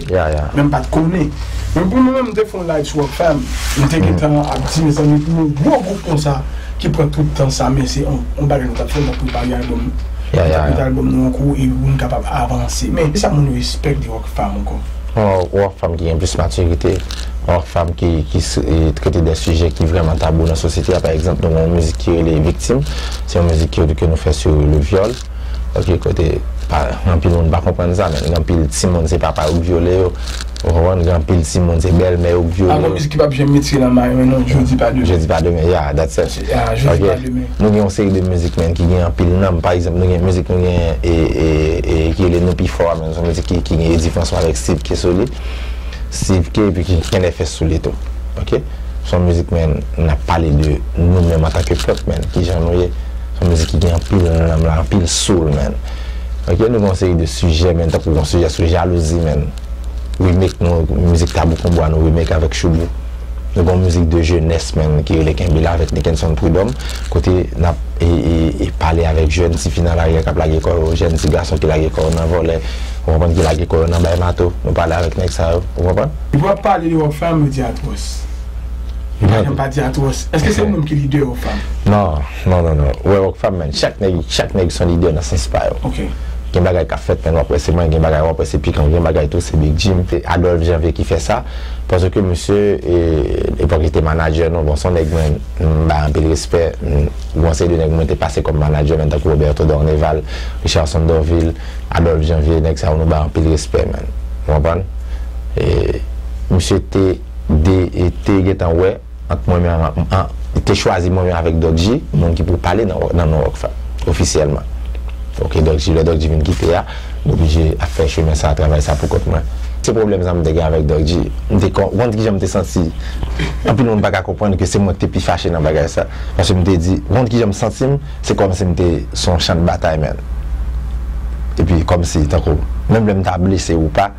men m pa t konnen. Men pou mwen menm, m te fè yon live sou Rockfam, m te gentan ap di, mezanmi, pou yon gwo gwoup konsa, ki pran tout tan sa, men se yon, yon bagay nou t ap fè, nou t ap prepare albòm nou. Nou t ap mete albòm nou an kou, e pou nou kapab avanse. Men, se sa moun yo espèk de Rockfam ankò. Yon Rockfam ki gen plis matirite, yon Rockfam ki, ki s- e trete de sijè ki vrèman tabou nan sosyete a. Pa egzanp, nou gen yon mizik ki rele Viktim. Se yon mizik ke, ke nou fè sou le vyòl. Ok, kote, pa, anpil moun pa konprann sa, men gen anpil timoun se papa yo k vyole yo. Ou konprann? Gen anpil timoun se bèlmè yo k vyole yo. Mizik ki p ap janm retire nan may mwen non, Jodi pa demen. Jodi pa demen, yeah, that's it. Ah, Jodi pa demen. Nou gen yon seri de mizik, men, ki gen anpil nanm. Pa egzanp, nou gen mizik, nou gen, e, e, e, ki rele Nou Pi Fò a, men, se yon mizik ki, ki gen Eddy François avèk Steve K sou li. Steve K, epi ki gen N F S sou li tou. Ok? Se yon mizik, men, n ap pale de nou menm antanke pèp, men, kijan nou ye. Se yon mizik ki gen anpil nanm la, anpil soul, men. Ok, nou gen yon seri de sijè, men, tankou yon sijè sou jalouzi, men. Remake nou, mizik Tabou Konbo a, nou remake avèk Choubou. Nou gen yon mizik de jenès, men, ki rele Kenbe la avèk Nickenson Prud'homme, kote n ap, e, e, e pale avèk jèn tifi nan lari a k ap lage kò yo, jèn ti gason ki lage kò yo nan vòlè, ou konprann, ki lage kò yo nan bay mato. Nou pale avèk nèg sa yo, ou konprann? Depi w ap pale de Rockfam, yo di Atwòs. Yo pa janm pa di Atwòs. Èske se ou menm ki lidè Rockfam? Non, non, non, non. Wè, Rockfam, men, chak nèg, chak nèg se yon lidè nan sans pa yo. Ok. Gen bagay k ap fèt, men w ap wè se mwen, gen bagay w ap wè se Pikan, gen bagay tou se Big Jim. Se Adolphe Janvier ki fè sa, paske misye, e, epòk li te manadjè nou, bon, se yon nèg mwen, m bay anpil respè, m, gon seri de nèg mwen te pase kòm manadjè, men tankou Roberto Dorneval, Richardson Dorvil, Adolphe Janvier, nèg sa yo nou bay anpil respè, men. Ou konprann? E, misye te de, e, te gentan wè ant mwen menm an, an, te chwazi mwen menm avèk Doc G, moun ki pou pale nan, nan non Rockfam, ofisyèlman. Ok, Doc G, lè Doc G vin kite a, nou oblije ap fè chemen sa, travay sa pou kont mwen. Se pwoblèm sa m te gen avèk Doc G. M te kon, ou konn kijan m te santi. Anpil moun pa ka konprann ke se mwen ki te pi fache nan bagay sa. Paske m te di, ou konn kijan m santi m, se kòmsi m te sou yon chan de batay, men. Epi kòmsi, tankou, menm lè m ta blese ou pa,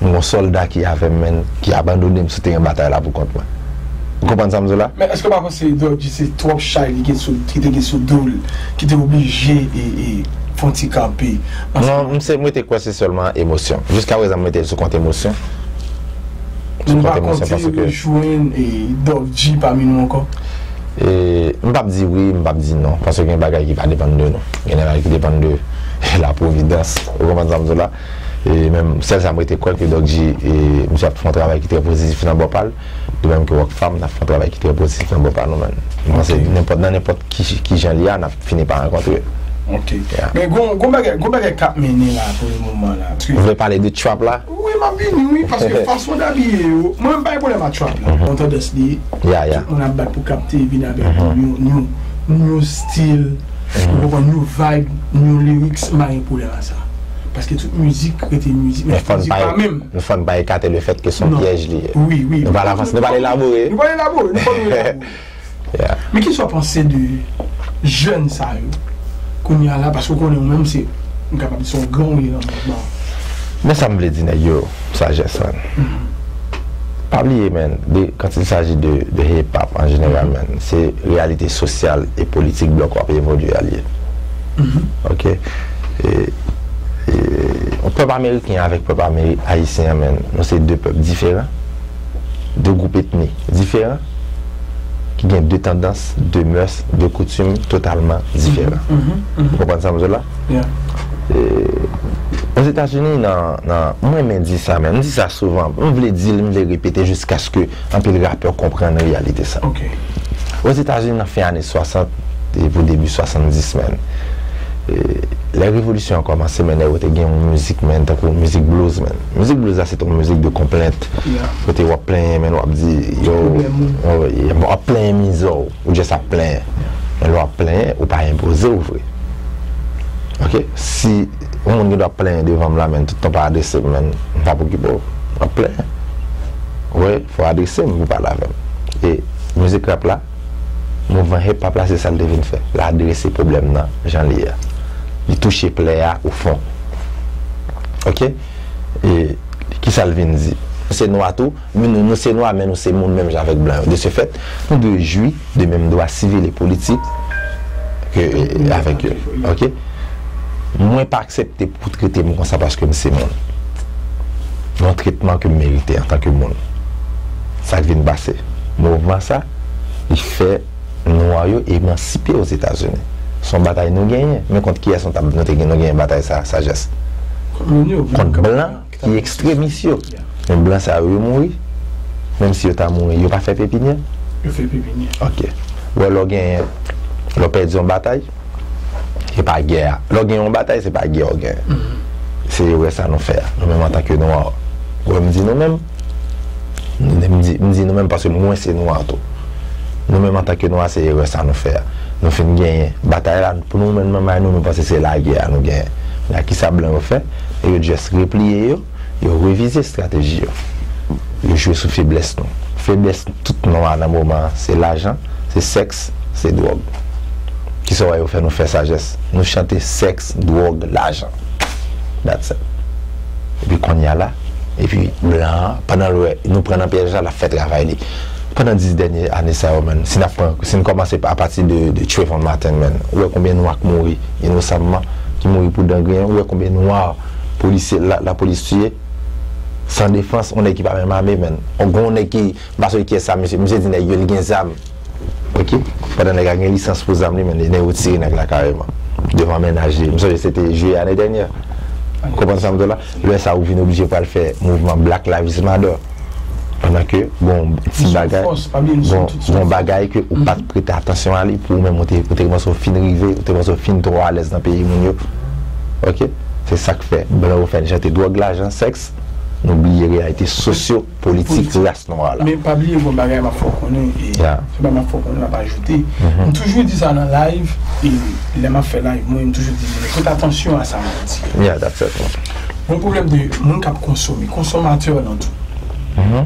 m gon sòlda ki avè m, men, ki abandone m sou teren batay la pou kont mwen. Ou konprann sa m di w la? Men èske w pa panse Doc G se twòp chay li gen sou, ki te gen sou do l, ki te oblije e, e, fè yon ti kanpe? Non, m se, mwen te kwè se sèlman emosyon. Jiska prezan, m mete l sou kont emosyon. Sou kont emosyon paske. Nou pa konte jwenn, e, Doc G pami nou ankò? E, m p ap di wi, m p ap di non, paske gen bagay ki pa depann de nou. Gen bagay ki depann de la providence. Ou konprann sa m di w la? E menm, sèl sa m rete kwè ke Doc G, e, misye ap fè yon travay ki trè pozitif nan bò pa l. De menm ke Rockfam, n ap fè yon travay ki trè pozitif nan bò pa nou, men. M panse nenpòt, nan nenpòt ki, ki jan li a, n ap fini pa rankontre. Ok. Men gon, gon bagay, gon bagay k ap mennen la pou le moman la. Ou vle pale de trap la? Wi, m ap vini, wi, paske fason w abiye yo, mwen, m pa gen pwoblèm ak trap la. Bon tandans li ye. Tout moun ap bat pou kapte, vin avèk new, new, new stil. Ou konprann, new vibe, new lyrics, m pa gen pwoblèm ak sa. Paske tout mizik rete mizik, men mizik pa menm. Men fò n pa ekate le fèt ke se yon pyèj li ye. Wi, wi. Nou pral avanse, nou pral elabore. Nou pral elabore, nou pral elabore. Men kisa w panse de jèn sa yo kounye a la, paske w konnen ou menm se, m kapab di se yon gran ou ye nan mouvman an. Men sa m vle di nèg yo, Sajès, man. Pa bliye, man, de, quand il s'agit de, de hip hop an jeneral, man, se reyalite sosyal e politik blòk w ap evolye a l ye. Ok? E, e, pèp ameriken avèk pèp ameri-, ayisyen an, man, nou se de pèp diferan, de gwoup etni diferan, ki gen de tandans, de mœurs, de coutumes totalman diferan. Ou konprann sa m di w la? E, Ozetazini, nan, nan, mwen renmen di sa, men m di sa souvan, m vle di l, m vle repete jiskaske anpil rapè konprann reyalite sa. Ozetazini, nan fen ane swasant e pou debi swasanndis, men, e, lè revolisyon an kòmanse, men, nèg yo te gen yon mizik, men, tankou mizik blues, men. Mizik blues la, se te yon mizik de konplent. Kote w ap plenyen, men, w ap di, yo, w ap plenyen mizè w, ou just ap plenyen. Men lè w ap plenyen, ou pa enpoze w vre. Ok? Si yon moun gen dwa ap plenyen devan m la, men, tout tan pa adrese m, men, m p ap okipe w. W ap plenyen. Ou wè, fò w adrese m pou w pale avè m. E mizik rap la, mouvman hip hop la, se sa l te vin fè. L adrese pwoblèm nan jan li ye a. Li touche plè a o fon. Ok? E kisa l vin di? Nou se nwa tou, men nou, nou se nwa, men nou se moun menm jan avèk blan yo. De ce fait, nou dwe jwi de menm dwa sivil e politik ke, e, avèk yo. Ok? Mwen pa aksepte pou trete m konsa paske m se moun. Yon tretman ke m merite antanke moun. Sa k vin pase? Mouvman sa, li fè nwa yo emansipe Ozetazini. Se yon batay nou genyen. Men kont kiyès nou t ap, nou te gen, nou genyen batay sa, Sajès? Kont blan ki ekstremis yo. Men blan sa yo, yo mouri. Menm si yo ta mouri, yo pa fè pepinyè. Yo fè pepinyè. Ok. Ou wè, lè w genyen, lè w pèdi yon batay, se pa gè a. Lè w gen yon batay, se pa gè w genyen. Se erè sa nou fè a, nou menm antanke nwa. Ou wè, m di nou menm, m di, m di nou menm paske mwen se nwa tou. Nou menm antanke nwa, se erè sa nou fè a. Nou fin genyen batay la, pou nou menm nan may nou, nou panse se lagè a nou genyen. Men a kisa blan yo fè? E yo just repliye yo, yo revize estrateji yo. Yo jwe sou feblès nou. Feblès tout nwa nan moman an, se lajan, se sèks, se dwòg. Kisa w wè yo fè nou fè Sajès? Nou chante sèks, dwòg, lajan. That's it. Epi kounye a la, epi blan an, pandan l wè nou pran nan pyèj la, l ap fè travay li. Pandan dis dènye ane sa yo, menn, si n ap pran, si n kòmanse apati de, de Trayvon Martin, menn, ou wè konbyen nwa k mouri inosanman, ki mouri pou dangren, ou wè konbyen nwa polisye, la, lapolis tiye, san defans, yon nèg ki pa menm ame, menn. Yon gwo nèg ki, m pa sonje kiyès sa, misye, misye di nèg yo, li gen zam. Ok? Pandan nèg la gen lisans pou zam li, men nèg yo tire nèg la kareman. Devan mennaj li. M sonje se te jiyè ane dènyè. Ou konprann sa m di w la? Lè sa ou vin oblije pral fè mouvman Black Lives Matter. Pandan ke gon ti bagay, gon, gon bagay ke ou pa t prete atansyon a li, pou ou menm ou te, ou te panse w fin rive, ou te panse w fin twò alèz nan peyi moun yo. Ok? Se sa k fè blan yo fè n chante dwòg, lajan, sèks, nou bliye reyalite sosyo politik ras nwa la. Men pa bliye gon bagay m ap fè w konnen, e se pa m ap fè w konnen, m ap ajoute. M toujou di sa nan live, e lè m ap fè live mwen, m toujou di moun yo, pote atansyon a sa m ap di. Yeah, that's it. Gon pwoblèm de moun k ap konsome, konsomatè nan tou.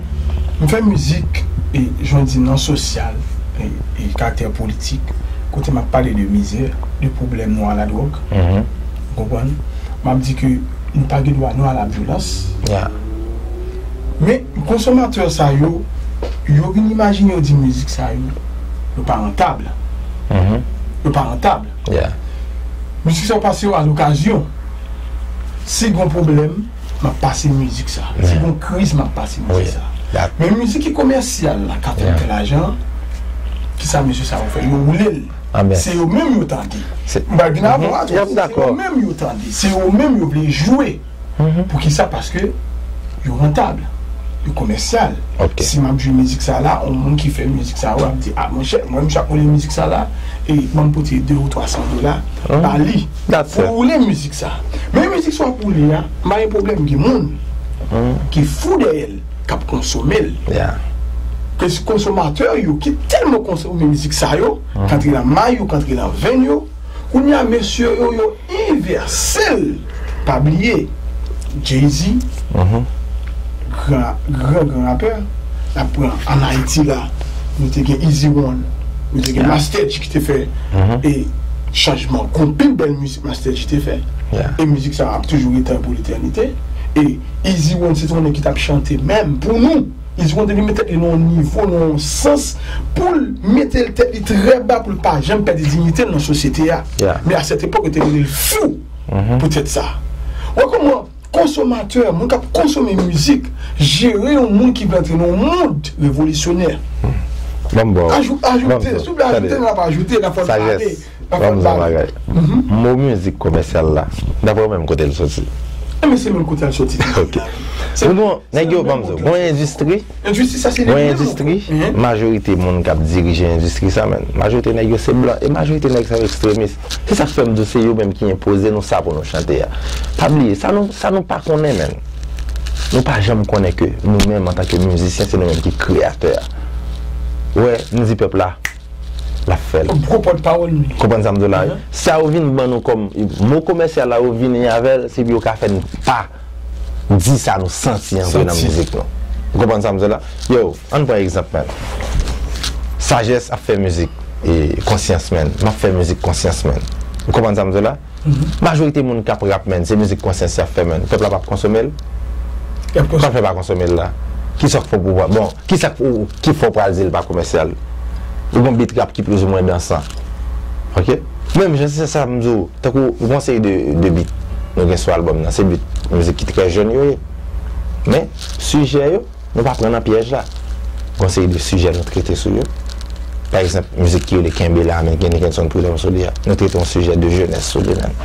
M fè mizik, e jan w di, nan sosyal, e, e karaktè politik, kote m ap pale de mizè, de pwoblèm nwa, ladwòg. Ou konprann? M ap di ke nou pa gen dwa, nou a la vyolans. Men konsomatè sa yo, yo vin imajine yo di mizik sa yo, yo pa rantab. Yo pa rantab. Mizik sa yo pase yo a lokazyon. Si gon pwoblèm, m ap pase mizik sa. Si gon kriz, m ap pase mizik sa. Men mizik ki komèsyal la, k ap fè m fè lajan, kisa mesye sa yo fè? Yo woule l. Se yo menm yo tande. M pral vin avè w a tou. Se yo menm yo tande. Se yo menm yo vle jwe. Poukisa? Paske yo rantab. Yo komèsyal. Si m ap jwe mizik sa la, yon moun ki fè mizik sa yo ap di, a, monchè, mwen, misye ap woule mizik sa la, e ban m pote de ou twa san dola ba li pou woule mizik sa. Men mizik sa w ap woule a, m pa gen pwoblèm, gen moun ki fou dèyè l, k ap konsome l. Ke konsomatè yo ki tèlman konsome mizik sa yo, k antre nan may yo, k antre nan venn yo, kounye a, mesye yo, yo envèse l. Pa bliye, Jay-Z, gran, gran, gran rapè, n ap pran ann Ayiti la, nou te gen Easy One, nou te gen Master G ki te fè e chanjman, konpil bèl mizik Master G te fè. E mizik sa ap toujou rete pou letènite. E Easy One se te yon nèg ki t ap chante menm pou nou. Easy One te vin met tèt li nan yon nivo, nan yon sans, pou l mete l tèt li trè ba, pou l pa janm pèdi diyite l nan sosyete a. Men a sèt epòk, yo te rele l fou poutèt sa. Wè kòman konsomatè, moun k ap konsome mizik, jere yon moun ki vle antre nan yon mond revolisyonè. Ajoute, souple, ajoute, n ap ajoute, n ap fè l pale. Ban m di w yon bagay. Mo mizik komèsyal la, daprè w menm, kote l soti? Enben, se menm kote l soti. Ok. Ou bon, nèg yo, ban m di w, gon endistri, gon endistri, majorite moun k ap dirije endistri sa, menn, majorite nèg yo se blan, e majorite nèg sa yo ekstremis. Se sa k fè m di w se yo menm ki enpoze nou sa pou nou chante a. Pa bliye, sa nou, sa nou pa konnen, menn. Nou pa janm konnen ke nou menm, antanke mizisyen, se nou menm ki kreyatè a. Ou wè, m di pèp la, l ap fè l. Gwo pòtpawòl nou ye. Konprann sa m di w la, wi. Sa yo vin ban nou kòm mo komèsyal la, yo vini avè l, se pou yo ka fè n pa di sa nou santi an vre nan mizik nou. Ou konprann sa m di w la? Yo, ann pran egzanp, menn. Sajès ap fè mizik, e, konsyans, menn. M ap fè mizik konsyans, menn. Ou konprann sa m di w la? Majorite moun k ap rap, menn, se mizik konsyans y ap fè, menn. Pèp la p ap konsome l? Kòman fè pa konsome l la? Kisa k fè pou, bon, kisa k, ki fè w pral di l pa komèsyal? Ou gon beat rap ki plizoumwen dansan. Ok? Menm jan se sa m di w, tankou gon seri de, de beat nou gen sou albòm nan, se beat mizik ki trè jèn yo ye. Men, sijè yo, nou pa pran nan pyèj la. Gon seri de sijè nou trete sou yo. Pa egzanp, mizik ki rele Kenbe la, men gen Nickenson Prud'homme sou li a. Nou trete yon sijè de jenès sou li menm.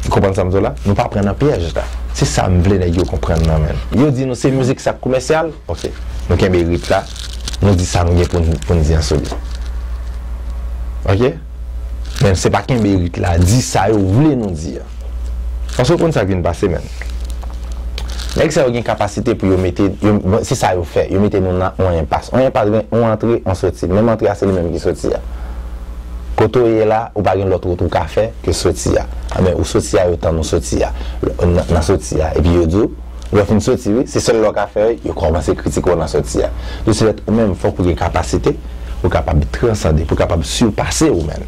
Ou konprann sa m di w la? Nou pa pran nan pyèj la. Se sa m vle nèg yo konprann nan menm. Yo di nou se mizik sa k komèsyal. Ok. Nou kenbe rit la. Nou di sa nou gen pou n, pou n di an sou li. Ok? Men se pa kenbe rit la, di sa yo vle nou di a. Paske w konn sa k vin pase, menn. Nèg sa yo gen kapasite pou yo mete, yo, bon, se sa yo fè, yo mete nou nan yon enpas. Yon enpas gen yon antre, yon soti. Menm antre a, se li menm ki soti a. Kote w ye la, ou pa gen lòt wout ou ka fè ke soti a. Anben, ou soti a, yo tann ou soti a. Nan, nan soti a. Epi yo di w, lè w fin soti, wi, se sèl lè w ka fè, yo kòmanse kritike w nan soti a. De ce fait, ou menm, fòk ou gen kapasite pou w kapab transande, pou w kapab sipase ou menm.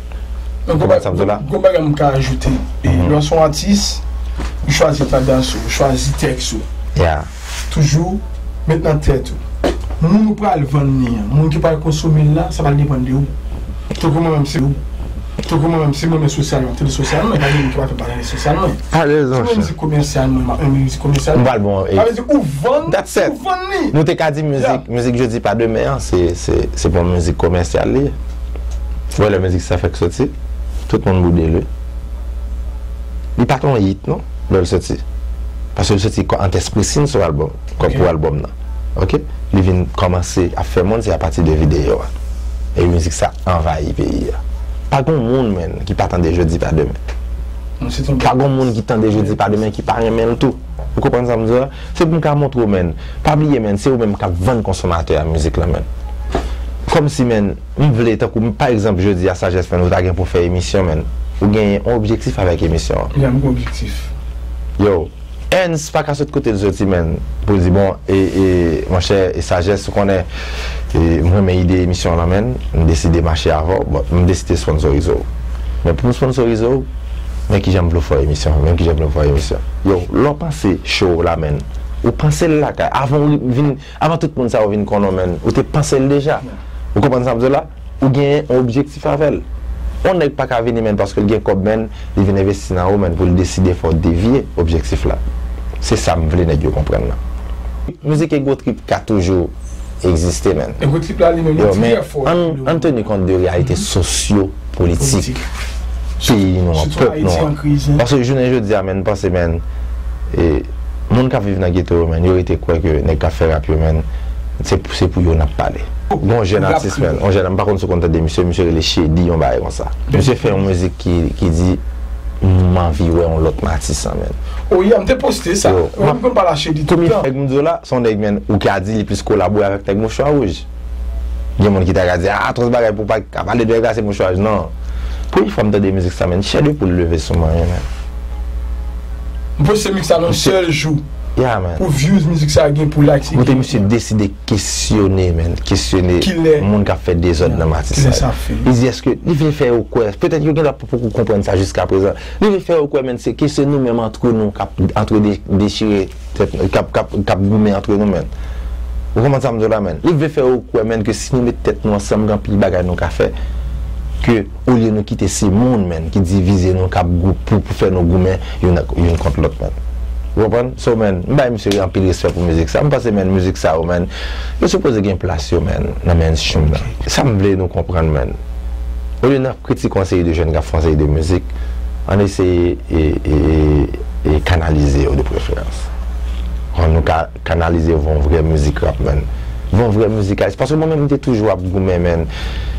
Ou konprann sa m di w la? Gon bagay m ka ajoute. Lè w se yon atis, ou chwazi tandans ou, ou chwazi tèks ou. Yeah. Toujou met nan tèt ou. Moun ou pral vann li an, moun ki pral konsome l la, sa pral depann de ou. Tankou mwen menm se ou. Tankou mwen menm se mwen men sosyal mwen, tande sosyal mwen, pa gen moun ki pa fè pale de sosyal mwen. Alèz, monchè. Si mwen mizik komèsyal mwen, mwen mizik komèsyal mwen. M pral bon. Sa vle di ou vann, ou vann li. Nou te ka di mizik, mizik jodi pa demen an, se, se, se pa yon mizik komèsyal li ye. Ou wè lè mizik sa fèk soti, tout moun boude li. Li pa t yon hit non, lè l soti. Paske l soti an tèt presi sou albòm, kòm pou albòm nan. Ok? Li vin kòmanse ap fè moun, se apati de videyo a. E mizik sa anvayi peyi a. Pa gon moun, menn, ki pa tande jodi pa demen. Pa gon moun ki tande jodi pa demen ki pa renmen l tou. Ou konprann sa m di w la? Se pou m ka montre w, menn. Pa bliye, menn, se ou menm k ap vann konsomatè a mizik la, menn. Kòmsi, menn, m vle, tankou, pa egzanp, jodi a, Sajès, menn, ou ta gen pou fè emisyon, menn. Ou genyen yon objektif avèk emisyon an. Li gen yon objektif. Yo, Ernst pa ka sot kote l soti, menn, pou l di, bon, e, e, monchè, e Sajès, ou konnen, e, m renmen ide emisyon an lan, menn, m deside mache avè w, bon, m deside sponsorize w. Men pou m sponsorize w, men kijan m vle w fè emisyon, men kijan m vle w fè emisyon. Yo, lè w panse show la, menn, ou panse l lakay, avan w vin, avan tout moun sa yo vin konnen w, menn, ou te panse l deja. Ou konprann sa m di w la? Ou genyen yon objektif avè l. Yon nèg pa ka vini, menn, paske l gen kòb, menn, li vin envesti nan ou, menn, pou l deside fè w devye objektif la. Se sa m vle nèg yo konprann nan. Mizik Ego Trip ka toujou egziste, menn. Ego Trip la, li menm, li trè fò. Yo, men ann, ann teni kont de reyalite sosyo-politik peyi nou an, pèp nou an. Paske jounen jodi a, menn, m panse, menn, e, moun k ap viv nan geto yo, menn, yo rete kwè ke nèg k ap fè rap yo, menn, se, se pou yo n ap pale. Gon jèn atis, menn, yon jèn, m pa konn si w konn tande misye, misye rele Shady, yon bagay konsa. Misye fè yon mizik ki, ki di, m anvi wè yon lòt atis lan, menn. Oh yeah, m te poste sa. Yo, m konn pale a Shady toutan. Nèg m di w la, se yon nèg, menn, ou ka di li plis kolabore avèk nèg Mouchwa Wouj. Gen moun ki ta ka di, ah, twòp bagay pou pa ka pale de nèg la, se Mouchwa Wouj. Non. Premye fwa m tande mizik sa, menn, chè de poul leve sou mwen, menn. M poste mizik sa nan yon sèl jou. Yeah, man. Pou views mizik sa gen, pou likes. Kote misye deside kesyone, menn. Kesyone moun k ap fè dezòd nan atis la. Li di èske li vle fè yo kwè. Petèt yo gen lòt poko konprann sa jiska prezan. Li vle fè yo kwè, menn, se ke se nou menm antre nou k ap antre de- dechire tèt, k ap, k ap, k ap goumen antre nou, menn. Ou konprann sa m di w la, menn? Li vle fè yo kwè, menn, ke si nou met tèt nou ansanm, gen anpil bagay nou ka fè. Ke olye nou kite se moun, menn, ki divize nou, k ap gou- pou, pou fè nou goumen youn ak, youn kont lòt, menn. Ou konprann? So, menn, m bay misye anpil respè pou mizik sa. M panse, menn, mizik sa yo, menn, yo sipoze gen plas yo, menn, nan mainstream nan. Sa m vle nou konprann, menn. Olye n ap kritike yon seri de jèn k ap fè yon seri de mizik, ann eseye e, e, e, e kanalize yo de preferans. Kon nou ka kanalize yo vè yon vrè mizik rap, menn. Vè yon vrè mizik ayisyen. Paske mwen menm, m te toujou ap goumen, menn,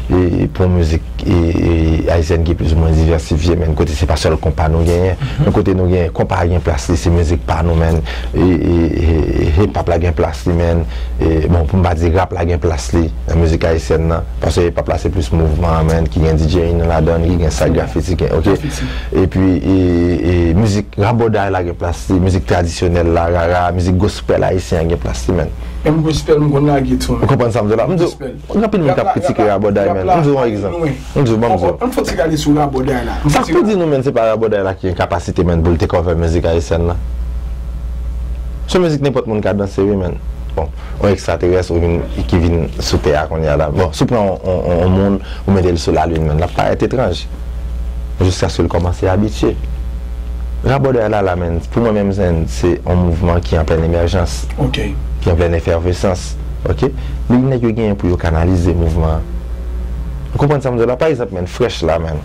e, pou yon mizik e, e, ayisyèn ki plis ou mwen divèsifye, menn, kote se pa sèl konpa nou genyen, men kote nou genyen konpa a gen plas li, se mizik pa nou, menn, e, e, e, e hip hop la gen plas li, menn, e, bon, pou m pa di rap la gen plas li nan mizik ayisyèn nan, paske hip hop la se plis mouvman an, menn, ki gen D J nan ladan l, ki gen sa grafiti, gen, ok? Epi, e, e, mizik rabòday la gen plas li, mizik tradisyonèl la, rara, mizik gospel ayisyen an gen plas li, menn. Menm gospel, m konn lage tou. Ou konprann sa m di w la? M di w, gen anpil moun k ap kritike rabòday, menn. M di w yon egzanp. M di w, ban m di w. Ann fè ti gade sou rabòday la. Sa k pou di nou, menn, se pa rabòday la ki gen kapasite, menn, pou l te cover mizik ayisyèn nan. Se mizik nenpòt moun ka danse, wi, menn. Bon, yon ekstraterès ou vin, ki vin sou tè a kounye a la. Bon, si w pran yon, yon, yon, yon moun, ou mete l sou lalin, menn, l ap parèt etranj. Jiskaske l kòmanse abitye. Rabòday la la, menn, pou mwen menm, menn, se yon mouvman ki an plèn emèjans, Ok. ki an plèn efèvesans. Ok? Li nèg yo genyen pou yo kanalize mouvman an. Ou konprann sa m di w la? Pa egzanp, menn, Fresh la, menn.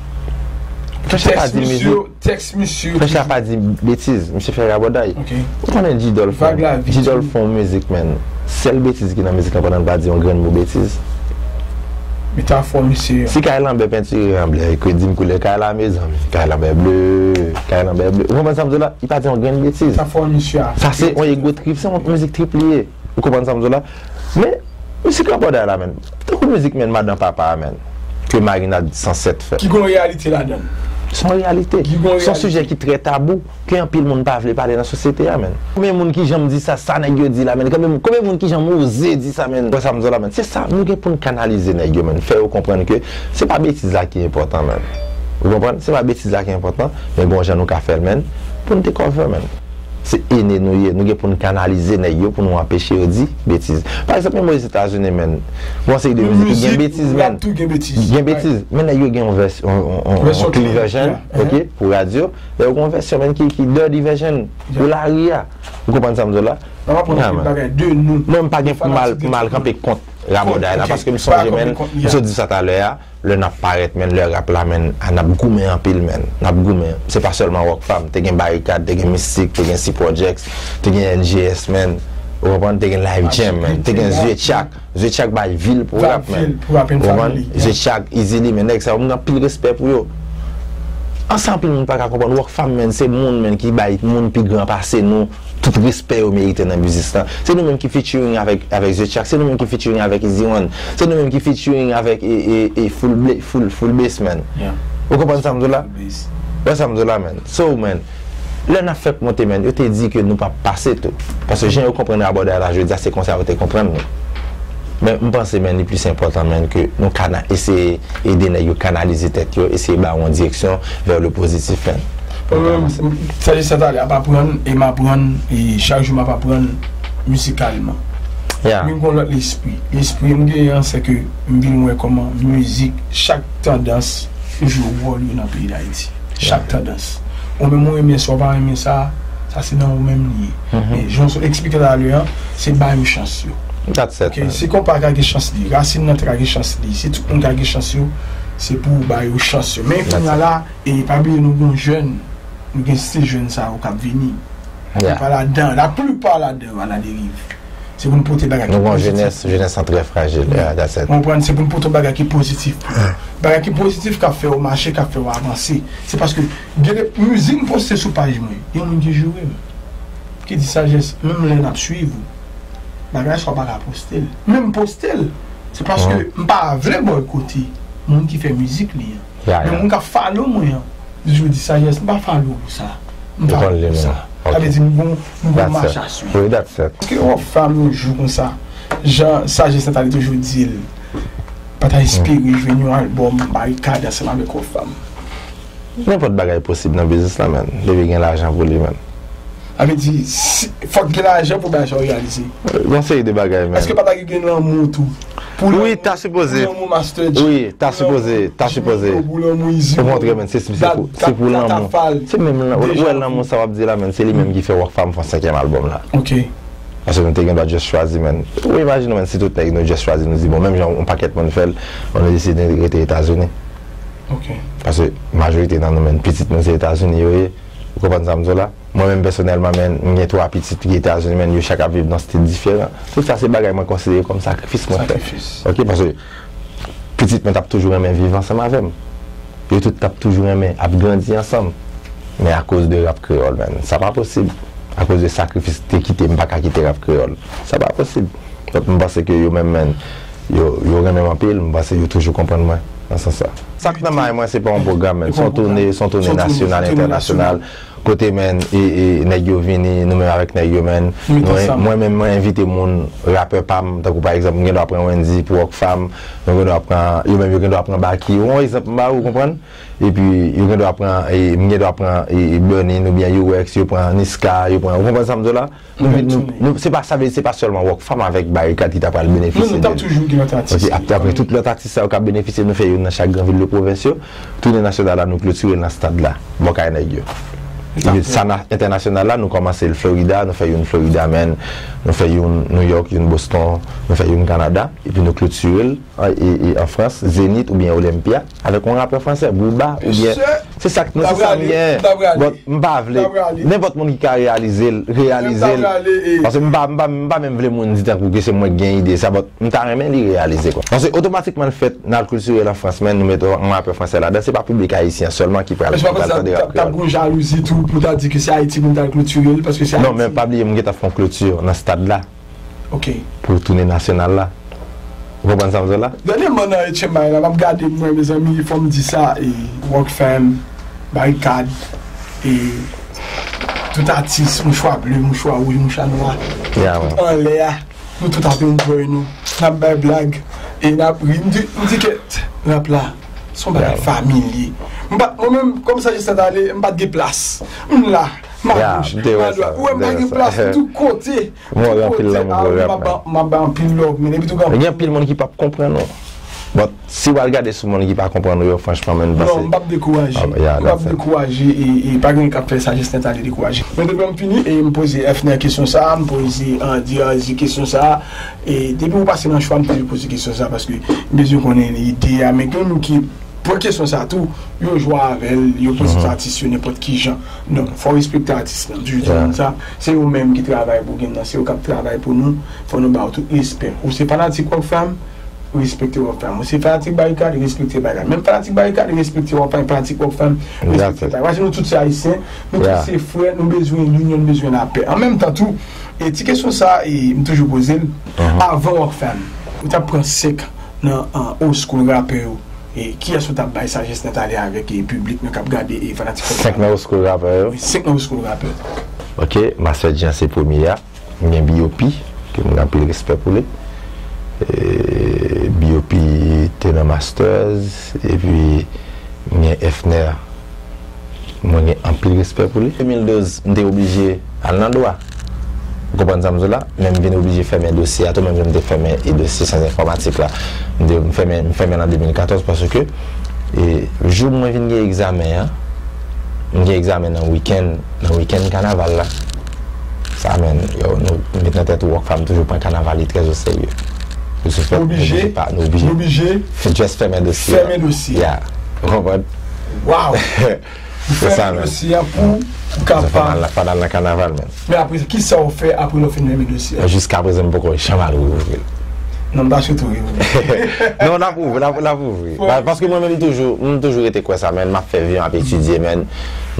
Fresh la pa Tèks di misye, mizik. Tèks misye. Fresh la pa di betiz, misye fè rabòday. Ok. Ou konnen G-Dolph, Vag la menn. vi, G-Dolph tou. Fè yon mizik, menn. Sèl betiz ki nan mizik lan pandan l pa di yon grenn mo betiz. Metafò misye. Si kay Lanbè pentire an blè, ke di m koulè kay la, mezanmi. Kay Lanbè ble, kay Lanbè ble. Ou konprann sa m di w la? Li pa di yon grenn betiz. Metafò misye a. Sa se yon ego trip, se yon mizik trip li ye. Ou konprann sa m di w la? Men, mizik Rabòday la, menn. Tankou mizik, menn, Madan Papa a, menn. Ke Marinad san sèt fè. Ki gon reyalite ladan l. Se yon reyalite. Ki gon Se yon reyalite. Sijè ki trè tabou, ke anpil moun pa vle pale nan sosyete a, menn. Konbyen moun ki janm di sa, sa nèg yo di la, menn? Konbyen, konbyen moun ki janm oze di sa, menn? Wè sa m di w la, menn. Se sa, nou gen pou n kanalize nèg yo, menn. Fè yo konprann ke se pa betiz la ki enpòtan, menn. Ou konprann? Se pa betiz la ki enpòtan, men gon jan nou ka fè l, menn, pou n te cover, menn. Se ene nou ye, nou gen pou n kanalize nèg yo pou nou anpeche yo di betiz. Pa egzanp, menm Ozetazini, menn, gon seri de mizik ki gen betiz, menn. Tou gen betiz. Gen betiz, men nèg yo gen yon vèsyon, yon, yon, yon, yon clean version, ok, pou radyo. Lè yo gen yon vèsyon, menn, ki, ki dirty version pou lari a. Ou konprann sa m di w la? N ap aprann anpil bagay de nou. Mwen, m pa gen pou m al, pou m al kanpe kont Rabòday la, paske m sonje, menn, m sot di sa talè a, lè n ap parèt, menn, lè rap la, menn, a, n ap goumen anpil, menn. N ap goumen. Se pa sèlman Rockfam, te gen Barikad, te gen Mistik, te gen C Projects, te gen N G S, menn. Ou konprann? Te gen Live Jam, menn. Te gen Zye Tchak. Zye Tchak bay vil pou rap, menn. Ou konprann? Zye Tchak, Eazy-Li, menn, nèg sa yo, m gen anpil respè pou yo. An sa anpil moun pa ka konprann. Rockfam, menn, se moun, menn, ki bay moun pi gran pase nou tout respè yo merite nan biznis lan. Se nou menm ki featuring avèk, avèk Zye Tchak, se nou menm ki featuring avèk Easy One, se nou menm ki featuring avèk e, e, e Full Bla-, Full, Full Bass, menn. Ou konprann sa m di w la? Wè sa m di w la, menn. So, menn, lè n ap fè k monte, menn, yo te di ke nou p ap pase tou. Paske jan yo konprann Rabòday la jodi a, se konsa yo te konprann nou. Men m panse, menn, li plis enpòtan, menn, ke nou ka nan eseye ede nèg yo kanalize tèt yo, eseye ba yo yon direksyon vè le pozitif, menn. Mwen menm, sa je sa talè, ap aprann e m aprann, e chak jou m ap aprann mizikalman. Men m gen yon lòt lespri. Lespri m genyen an, se ke m vin wè kòman mizik, chak tandans jwe wòl yo nan peyi Dayiti. Chak tandans. Ou menm ou renmen sa, ou pa renmen sa, sa se nan ou menm li ye. Men jan w eksplike talè an, se ba yo chans yo. Ok, se konpa ka gen chans li, Rasin nan te ka gen chans li, se tout moun ka gen chans yo, se pou w ba yo chans yo. Men kounye a la, e pa bliye nou gen jèn, nou gen se jèn sa yo k ap vini. Laplipa ladan, laplipa ladan yo aladeriv. Se pou n pote bagay ki pozitif. Nou gen jenès, jenès lan trè frajil. Yeah, that's it. Ou konprann? Se pou n pote bagay ki pozitif pou yo. Bagay ki pozitif k ap fè yo mache, k ap fè yo avanse. Se paske gen de mizik m poste sou paj mwen, gen moun ki joure m, ki di Sajès, menm lè n ap swiv ou, bagay sa w pa ka poste l. Men m poste l. Se paske m pa vle bòykote moun ki fè mizik li an. Men moun k ap follow mwen an, di yo di Sajès, m pa follow pou sa. M pa pou sa. Sa vle di m gon, m gon mach a swiv. Paske Rockfam yon jou konsa, jan Sajès nan ta toujou di l, pa ta espere jwenn yon albòm Barikad ansanm avèk Rockfam. Nenpòt bagay posib nan biznis la, menn, depi gen lajan pou li, menn. Sa vle di, fòk gen lajan pou bagay sa yo reyalize. Yon seri de bagay, menn. Èske pa ta gen lanmou tou? Pou lanmou, wi, ta sipoze. Pou lanmou Master Dji. Wi, ta sipoze, ta sipoze. Pou lanmou Izi. Okontrè, menn, se, se pou, se pou lanmou. Se menm, ou wè lanmou sa w ap di la, menn, se li menm ki fè Rockfam fè senkyèm albòm la. Ok. Paske nou te gen dwa just chwazi, menn. Ou imajine w, menn, si tout nèg nou just chwazi, nou di, bon, menm jan yon pakèt moun fè l, bon, nou deside rete Etazini. Ok. Paske majorite nan nou, menn, pitit nou se Etazini yo ye. Ou konprann sa m di w la? Mwen menm pèsonèlman, menn, m gen twa pitit ki Etazini, menn, yo chak ap viv nan stil diferan. Tout sa se bagay mwen konsidere kòm sakrifis mwen fè. Sakrifis. Ok, paske pitit mwen t ap toujou renmen viv ansanm avè m. Yo tout t ap toujou renmen ap grandi ansanm. Men akoz de rap kreyòl, menn, sa pa posib. Akoz de sakrifis te kite, m pa ka kite rap kreyòl. Sa pa posib. Donk, m panse ke yo menm, menn, yo, yo renmen m anpil, m panse yo toujou konprann mwen nan sans sa. Sa k nan may mwen, se pa yon pwogram, menn. Se yon toune, se yon toune nasyonal, entènasyonal. Kote, menn, e, e, nèg yo vini, nou menm avèk nèg yo, menn. Mwen menm, mwen envite moun, rapè pa m, tankou pa egzanp, m gen dwa pran Wendyy pou Rockfam, mwen gen dwa pran, yo menm yo gen dwa pran Baky. Yon egzanp m ba ou, ou konprann? Epi, yo gen dwa pran, e, m gen dwa pran, e, e, Burnin oubyen Urex, yo pran Niska, yo pran, ou konprann sa m di w la? Nou, nou, nou, se pa, sa vle di, se pa sèlman Rockfam avèk Barikad ki ta pral benefisye de. Non, nou t ap toujou gen lòt atis. Ok, ap, apre tout lòt atis sa yo k ap benefisye, nou fè youn nan chak gran vil de pwovens yo. Toune nasyonal la, nou klotire l nan stad la, bò kay nèg yo. Sa na- entènasyonal la, nou kòmanse l Florida, nou fè youn Florida, men nou fè youn New York, youn Boston, nou fè youn Canada, epi nou klotire l an, e, e, an Frans, Zenith oubyen Olympia, avèk yon rapè fransè, Booba, oubyen se sa k- non, se sa m gen. But m pa vle. Nenpòt moun ki ka reyalize l, reyalize l. Paske m pa, m pa, m pa menm vle moun di tankou ke se mwen ki gen ide sa, but m ta renmen li reyalize, kwa. Paske otomatikman l fèt, n al kiltirèl an Frans, men nou mete yon rapè fransè ladan, se pa piblik ayisyen sèlman ki pral, ki pral tande rap kreyòl. T ap gon jalouzi tou pou ta di ke se Ayiti pou n t al kiltirèl, paske se Ayiti. Non, men pa bliye, m gentan fè yon kilti nan stad la. Ok. Pou toune nasyonal la. Ou konprann sa m di w la? Dènyèman nan H M I la, m ap gade mwen, mezanmi, fò m di sa, e, Rockfam, Barikad, e, tout atis, mouchwa ble, mouchwa wouj, mouchwa nwa, tout anlè a, nou tout ap enjoy nou, n ap bay blag, e n ap ri. M di, m di ke rap la, se yon bagay familye. M pa, mwen menm, kòm sa jis ale, m pa t gen plas. M la, m a goch, m a dwat. Ou wè m pa gen plas tou kote. Mwen wè anpil lanmou pou rap, man. M ap bay anpil love, men epi tou gen anpil moun ki p ap konprann ou. But si w al gade sou moun ki pa konprann ou yo, franchman, men m panse. Non, m p ap dekouraje. M p ap dekouraje e, e pa gen k ap fè sa jis nèt ale dekouraje. Men depi m fini, e m poze Efner kesyon sa, m poze Andy Azi kesyon sa, e depi ou pase nan show a, m toujou poze kesyon sa, paske m bezwen konnen ide a, men gen moun ki pran kesyon sa tou, yo jwe avè l, yo poze tout atis yo nenpòt ki jan. Donk, fò w respekte atis lan. M toujou di moun sa, se yo menm ki travay pou game nan, se yo k ap travay pou nou, fò nou ba yo tout respè. Ou se fanatik Rockfam, respekte Rockfam. Ou se fanatik Barikad, respekte Barikad. Menm fanatik Barikad, respekte Rockfam, fanatik Rockfam, respekte Barikad. Paske nou tout se ayisyen, nou tout se frè, nou bezwen linyon, nou bezwen lapè. An menm tan tou, e ti kesyon sa, e m toujou poze l, avan Rockfam, ou t ap pran senk nan, an, old school rapè yo. E kiyès ou t ap bay sajès nèt ale avèk, e piblik nou k ap gade, e fanatik Senk nan old school rapè yo? Wi, senk nan old school rapè. Ok, Master Jean se premye a. M gen B O P, ke m gen anpil respè pou li. E, B O P te nan Masters, epi m gen Efner. Mwen gen anpil respè pou li. De mil douz, m te oblije al nan dwa. Ou konprann sa m di w la? Men m vin oblije fèmen dosye a tou, menm jan m te fèmen e dosye syans enfòmatik la. M te, m fèmen, m fèmen l an de mil katòz paske, e, jou mwen vin gen egzamen an, m gen egzamen nan wikenn, nan wikenn kanaval la. Sa, men, yo, nou met nan tèt ou, Rockfam toujou pran kanaval li trè o serye. De ce fait, nou oblije, nou oblije just fèmen dosye a. Fèmen dosye a. Yeah. Ou konprann? Wow! Ou fèmen dosye a pou ou kapab. Fò n al nan kanaval, men. Men apre, kisa w fè apre lè w fin fèmen dosye a? Jiska prezan, m poko janm al reouvri l. Non, m pa swete w reouvri. Non, n ap ouvri, n ap, n ap ouvri. Pa-, paske mwen menm, m toujou, m toujou rete kwè sa, men m ap fè vi, m ap etidye, men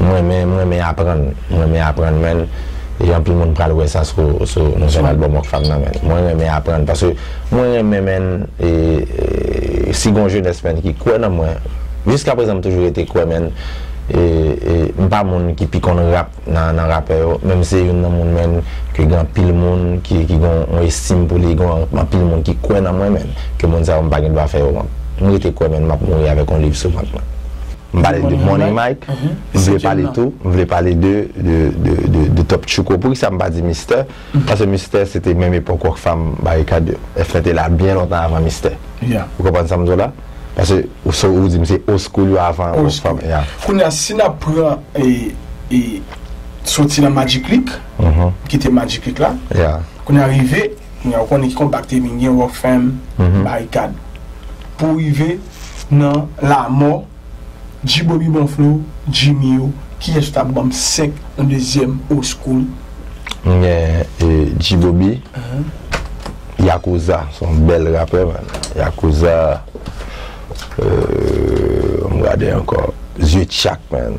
mwen renmen, mwen renmen aprann, mwen renmen aprann, men, e anpil moun pral wè sa sou, sou nouvèl albòm Rockfam nan, men mwen renmen aprann, paske mwen renmen, men, e, e, si gon jenès, men, ki kwè nan mwen, jiska prezan, m toujou rete kwè, men, e, e, m pa moun ki pi konn rap nan, nan rapè yo, menm si se youn nan moun, men, ke gen anpil moun ki, ki gen yon estim pou li, gen anpil moun ki kwè nan mwen, men, ke moun sa yo, m pa gen dwa fè yo wont. M rete kwè, men, m ap mouri avèk yon liv sou vant mwen. M pale de Money Mike, m vle pale tou, m vle pale de, de, de, de, de Top Tchouko. Poukisa m pa di Mistè? Paske Mistè, se te menm epòk Rockfam, Barikad yo. Efner te la byen lontan avan Mistè. Ou konprann sa m di w la? Paske ou, so, ou di m se old school yo avan Rockfam. Kounye a, si n ap pran, e, e, soti nan Magic Click, kite Magic Click la, kounye a rive, kounye a ou konnen ki konpa k te vin gen, Rockfam, Barikad. Pou rive nan Lamò, G-Bobby Bon Flow, Jimmy yo, kiyès ou t ap ban m senk nan dezyèm old school? M gen, e, G-Bobby, Yakuza, se yon bèl rapè, man. Yakuza, e, m gade ankò. Zye Tchak, man.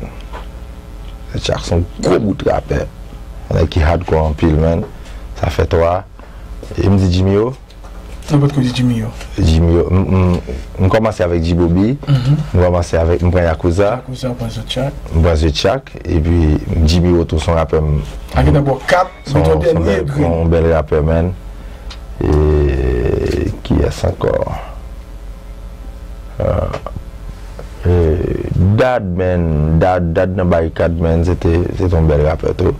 Zye Tchak se yon gwo bout rapè. Yon nèg ki hardcore anpil, man. Sa fè twa. E m di Jimmy yo? Nenpòt kote Jimmy yo. Jimmy yo. M, m, m kòmanse avèk G-Bobby. M kòmanse avèk, m pran Yakuza. Yakuza, ou pran Zye Tchak. M pran Zye Tchak. Epi Jimmy yo tou se yon rapè m. Ak nan bò kat, se yon, se yon bèl, yon bèl rapè, man. E kiyès ankò? Ah, e, Dad, man, Dad, Dad nan Barikad, man, se te, se te yon bèl rapè tou.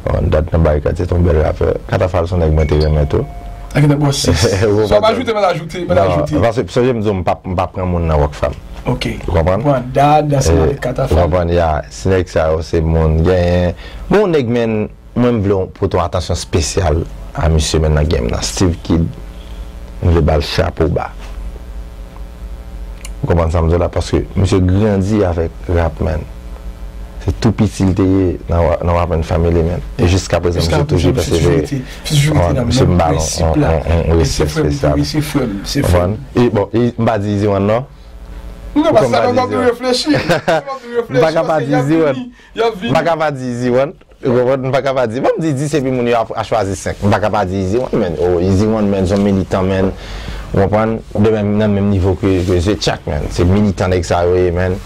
Bon, Dad nan Barikad, se te yon bèl rapè. Katafal se yon nèg mwen te renmen tou. Ak nan bò sis. Sa w pa ajoute, mwen ajoute, mwen ajoute. Non, paske, sonje m di w, m pa, m pa pran moun nan Rockfam. Ok. Ou konprann? Pran Dad ansanm avèk Katafal. Ou konprann, ya. Si nèg sa yo se moun genyen. Bon, nèg, men, mwen, m vle pote yon atansyon espesyal a misye, men, nan game nan. Steve Kid, m vle ba l chapo ba. Ou konprann sa m di w la? Paske misye grandi avèk rap, men. Se tou piti l te ye nan, nan rap and family, men. E jiska prezan, misye toujou pèsevere. Misye m ba l yon, yon, yon respè espesyal. Konprann? E bon, e m pa di Easy One non. Non, paske sa m ap reflechi. M pa ka pa di Easy One. M pa ka pa di Easy One. Ou konprann? M pa ka pa di. Bon, m di dis epi moun yo a, a chwazi senk. M pa ka pa di Easy One, men. Oh, Easy One, men, se yon militan, men. Ou konprann? De menm, nan menm nivo ke, ke Zechak, men. Se militan nèg sa yo ye, men.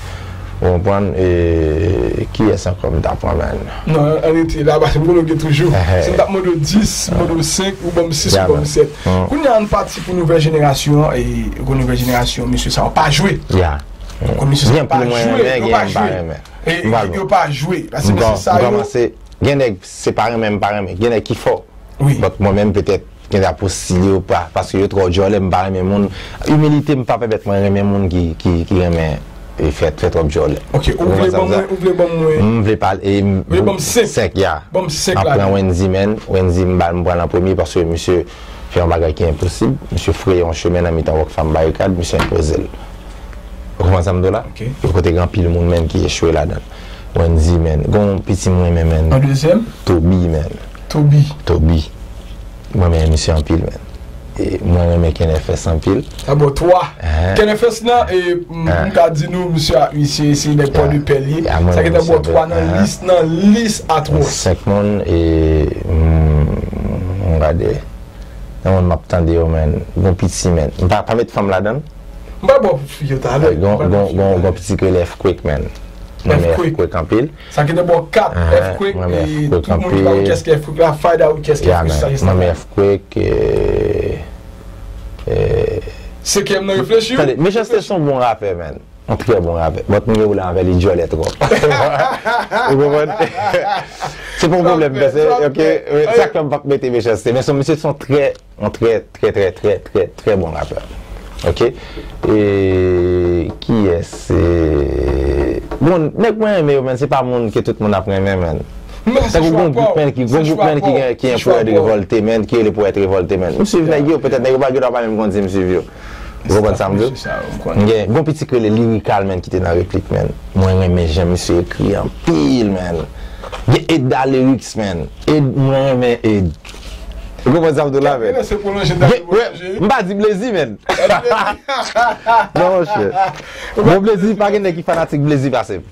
Ou konprann? E kiyès ankò m ta pran, men? Non, an rete la, paske m konnen w gen toujou. Si m t ap mande w dis, mande w senk, ou ban m sis, ou ban m sèt. Kounye a, ann pati pou nouvèl jenerasyon an, e pou nouvèl jenerasyon, mesye sa yo pa jwe. Gen anpil mwen renmen, gen m pa renmen. E yo pa jwe. Paske mesye sa yo. Gen nèg, se pa renmen, m pa renmen. Gen nèg ki fò. Wi. But mwen menm, petèt, gen de apostili yo pa, paske yo twò djòlè, m pa renmen moun. Imilite m pa pèmèt mwen renmen moun ki, ki, ki renmen, e, fè, fè twòp djòlè. Ok, ou vle ban mwen, ou vle ban mwen. M vle pale, e m, ou vle ban m senk. Senk, ya. Ban m senk la. M ap pran Wendy, men. Wendy, m ba, m pran l an premye paske misye fè yon bagay ki enposib. Misye freye yon chemen nan mitan Rockfam Barikad, misye enpoze l. Ou konprann sa m di w la? Ok. Yon kote gen anpil moun, men, ki echwe ladan l. Wendy, men. Gon piti mwen, men, men. An dezyèm? Toby, men. Toby. Toby. Mwen, men, misye anpil, men. E mwen renmen Ken F S anpil. Sa bon, twa. Ken F S nan, e, m, m ka di nou, misye, misye, se nèg Pòdepè li ye. Sa ki ta bon, twa nan lis, nan lis atwòs. Senk moun, e, m, m gade. Nan moun m ap tande yo, men. Gon piti, men. M pa, pa met fanm ladan l. M pa bon pou fi yo talè. Gon, gon, gon, gon piti ki rele F Quick, men. Mwen renmen F Quick anpil. Sa ki te bon kat, F Quick, mwen renmen F Quick anpil. Tout moun ki pa wè kiyès ki F Quick la, find out kiyès ki F Quick sa. Mwen renmen F Quick, e, e. Senkyèm nan reflechi wi. Tande, Mechanste se yon bon rapè, men. Yon trè bon rapè. But m gen pwoblèm avè li, djòlè twòp. Ou konprann? Se pa yon pwoblèm pèsonèl, ok? Sa k fè m p ap mete Mechanste. Men se yon mesye, se yon trè, yon trè, trè, trè, trè, trè, trè bon rapè. Ok? E kiyès? E, bon, nèg mwen renmen yo, men se pa moun ke tout moun ap renmen, men. Tankou gon gwoup, men, ki, gon gwoup, men, ki gen, ki gen pwèt revòlte, men, ki rele pwèt revòlte, men. M swiv nèg yo, petèt nèg yo pa gen dwa pa menm konn si m swiv yo. Ou konprann sa m di w? M gen, gon piti ki rele Lyrical, men, ki te nan Replik, men. Mwen renmen jan misye ekri anpil, men. Gen Eda Lyrics, men. Ed, mwen renmen Ed. Ou konprann sa m di w la, men? M pa di Blazy, men. Non, monchè. Bon, Blazy, pa gen nèg ki fanatik Blazy pase m.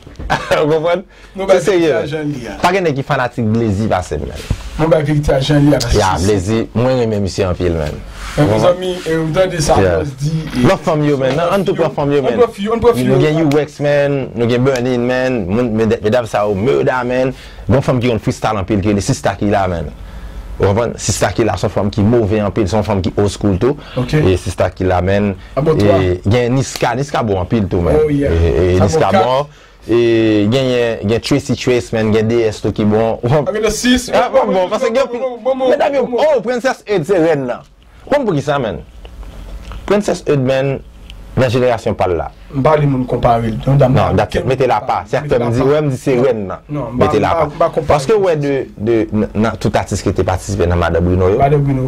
Ou konprann? Se serye, men. Pa gen nèg ki fanatik Blazy pase m, men. Nou bay verite a jan li a, paske ya, Blazy, mwen renmen misye anpil, men. Men mezanmi, e, ou tande sa Atwòs di, e, nan fanm yo, men, ann tou pran fanm yo, men. Nou gen U X, men, nou gen Bernin, men, moun, medam sa yo, Murda, men. Gon fanm ki konn freestyle anpil, ki rele Sista Kila, men. Ou konprann? Sista Kila se yon fanm ki move anpil, se yon fanm ki old school tou. E Sista Kila, men. E gen Niska, Niska bon anpil tou, men. E, e Niska bon. E genyen, gen Tracy Trace, men, gen D S tou ki bon. Bon, paske gen anpil medam yo, oh, Princess Eud se rèn nan. Konn poukisa, men? Princess Eud, men, nan jenerasyon pa l la. M pa vle moun konpare l. Non, dat mete l apa. Se sa k fè m di, wè, m di se rèn nan. Mete l apa. Paske w wè de, de, nan, nan tout atis ki te patisipe nan Madan Bruno yo. Madan Bruno.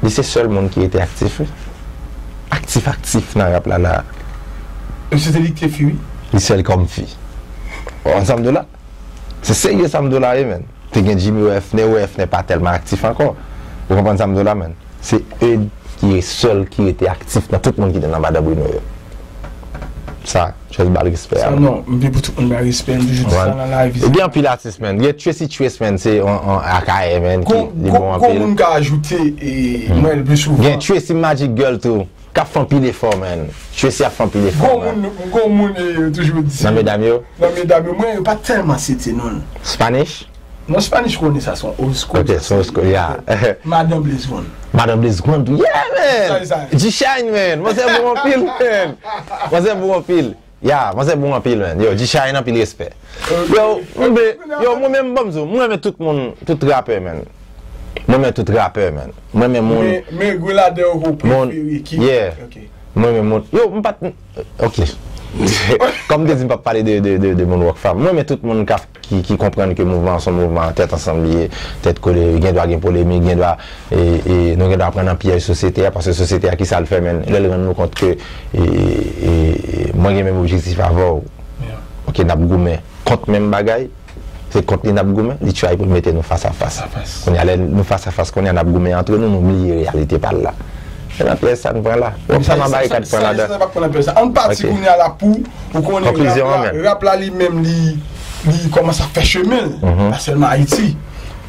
Li se sèl moun ki rete aktif, wi. Aktif, aktif nan rap la, la. E se te li ki te fi, wi. Li sèl kòm fi. Ou konprann sa m di w la? Se serye sa m di w la, wi, men. Te gen Jimmy Wefner, Wefner pa tèlman aktif ankò. Ou konprann sa m di w la, men? Se Eud ki sèl ki rete aktif nan tout moun ki te nan Madan Bruno yo. Sa, just ba l respè a. Sa non, m vle pou tout moun bay respè, m toujou di sa nan live. E gen anpil atis, men. Gen Tracy Trace, men, se yon, yon Akayè, men, ki li bon anpil. Gon moun ka ajoute, e, mwen, le pli souvan. Gen Tracy Magic Girl tou, k ap fè anpil efò, men. Tracy ap fè anpil efò, men. Gon moun, gon moun, e, toujou di. Nan medam yo? Nan medam yo, mwen, yo pa tèlman site non. Spanish? Non, Spanish konnen sa, se yon old school. Ok, se yon old school, yeah. Madan Blaze One. Madan Blaze One tou, yeah, man! G-Shine, man! Manzè bon anpil, man! Manzè bon anpil. Yeah, manzè bon anpil, man. Yo, G-Shine, anpil respè. Yo, mwen, yo, mwen menm, ban m di w, mwen renmen tout moun, tout rapè, man. Mwen renmen tout rapè, man. Mwen renmen moun. Men, men, gwo ladan yo, ou prefere ki? Yeah. Ok. Mwen menm, moun. Yo, m pa t, ok. Kòm m te di, m p ap pale de, de, de, de moun Rockfam. Mwen, men tout moun ka, ki, ki konprann ke mouvman an se yon mouvman tèt ansanm li ye, tèt kole, gen dwa gen polemik, gen dwa, e, e, nou gen dwa pran nan pyèj sosyete a, paske sosyete a, ki sa l fè, men lè l rann nou kont ke, e, e, e, mwen gen menm objektif avè w. Ok, n ap goumen kont menm bagay, se kont li n ap goumen, li try pou l mete nou fas a fas. Kounye a, lè nou fas a fas, kounye a, n ap goumen antre nou, nou bliye reyalite pa l la. Se nan pyèj sa n pran la. Rockfam a barikad pran ladan. Ann pati kounye a la pou, ou konnen rap la, rap la li menm li, li kòmanse ap fè chemen l, pa sèlman Ayiti.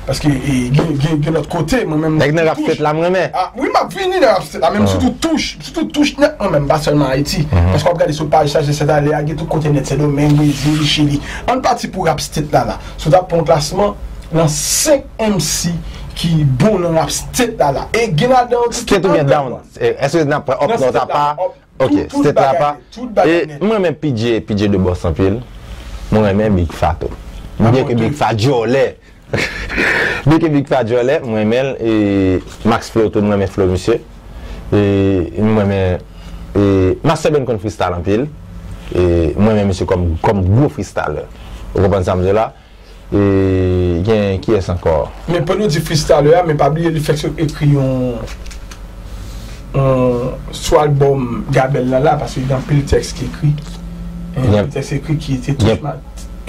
Paske, e, gen, gen, gen lòt kote, mwen menm. Nèg nan rap state la, m renmen. Ah, wi, m ap vini nan rap state la, men m sitou touch, m sitou touch nèt mwen menm, pa sèlman Ayiti. Paske w ap gade sou paj sa, se sèt ale a, gen tout kote nèt, Sendomeng, Brezil, Chili. Ann pati pou rap state la, la. Si w t ap pran yon klasman, nan senk M C ki bon nan rap state la, la. E gen ladan an tou ki underground. State oubyen down? E, èske n ap pran up, non, ta pa? Ok, state la pa. E m renmen P J, P J de Boss anpil. Mwen renmen Big Fat tou. Byenke Big Fat djòlè. Byenke Big Fat djòlè, mwen renmen l. E Max Flow tou, mwen renmen flow misye. E mwen renmen, e Master Ben konn freestyle anpil. E mwen renmen misye kòm, kòm gwo freestyler. Ou konprann sa m di w la? E gen kiyès ankò? Men pandan w di freestyler a, men pa bliye li fèk sot ekri yon, yon, sou albòm Gabèl la la, paske gen anpil tèks ki ekri. Gen anpil tèks ekri ki te touch ma-,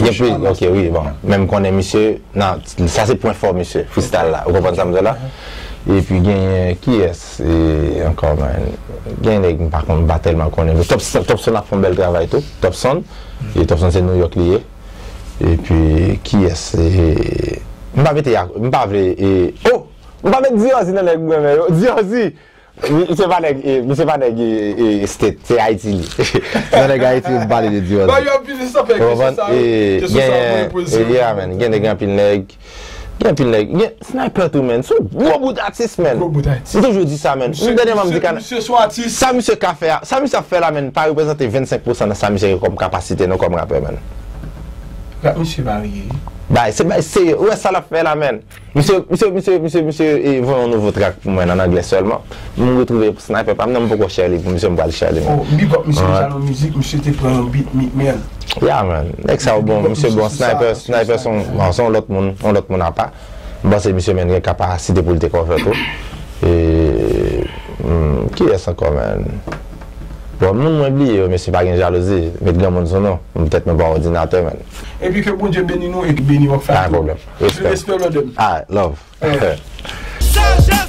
touch ma-, ok, wi, bon. Men m konnen misye, nan, sa se pwen fò misye, freestyle la. Ou konprann sa m di w la? Epi genyen kiyès, e, ankò, man? Gen nèg m pa konn, m pa tèlman konnen. Men Top, Top Sound ap fè yon bèl travay tou. Top Sound. E Top Sound se New York li ye. Epi, kiyès? E, m pa mete, m pa vle, e, oh! M pa met Diorzi nan nèg mwen, men yo. Diorzi! Misye pa nèg, e, misye pa nèg, e, e, state, se Ayiti li. Nan nèg Ayiti, yo pale de Diorzi. Ba yo anpil sa fè kesyon sa yo. Kesyon sa yo mwen poze yo. Yeah, man. Gen nèg, anpil nèg. Gen anpil nèg. Gen Sniper tou, man. Se yon gwo bout atis, man. Gwo bout atis. M toujou di sa, man. M dènyèman m di ka. Misye se yon atis. Sa misye ka fè a, sa misye ap fè la, man, pa reprezante vennsenk pousan nan sa misye gen kòm kapasite, non, kòm rapè, man. Rap misye varye. Bay, se bay serye. Ou wè sa l ap fè la, man? Misye, misye, misye, misye, misye, e, voye yon nouvo track pou mwen an anglè sèlman. M retwouve Sniper pa m nan, m poko share li pou misye, m pral share li, man. Oh, big up misye, Jalon Mizik, misye te pran yon beat, mi-, man. Yeah, man. Nèg sa yo bon, misye bon, Sniper, Sniper se yon, bon, se yon lòt moun, yon lòt moun apa. M panse misye menm gen kapasite pou l te cover tou. E, hmm, kiyès ankò, man? Bon, moun mwen bliye yo, mesye, pa gen jalouzi. Met granmoun sou nou. Petèt mwen pa òdinatè, man. Epi ke Bondye beni nou e beni Rock Fam. Pa gen pwoblèm. Respè. Respè, brother. Alright, love. Alright. Sagesse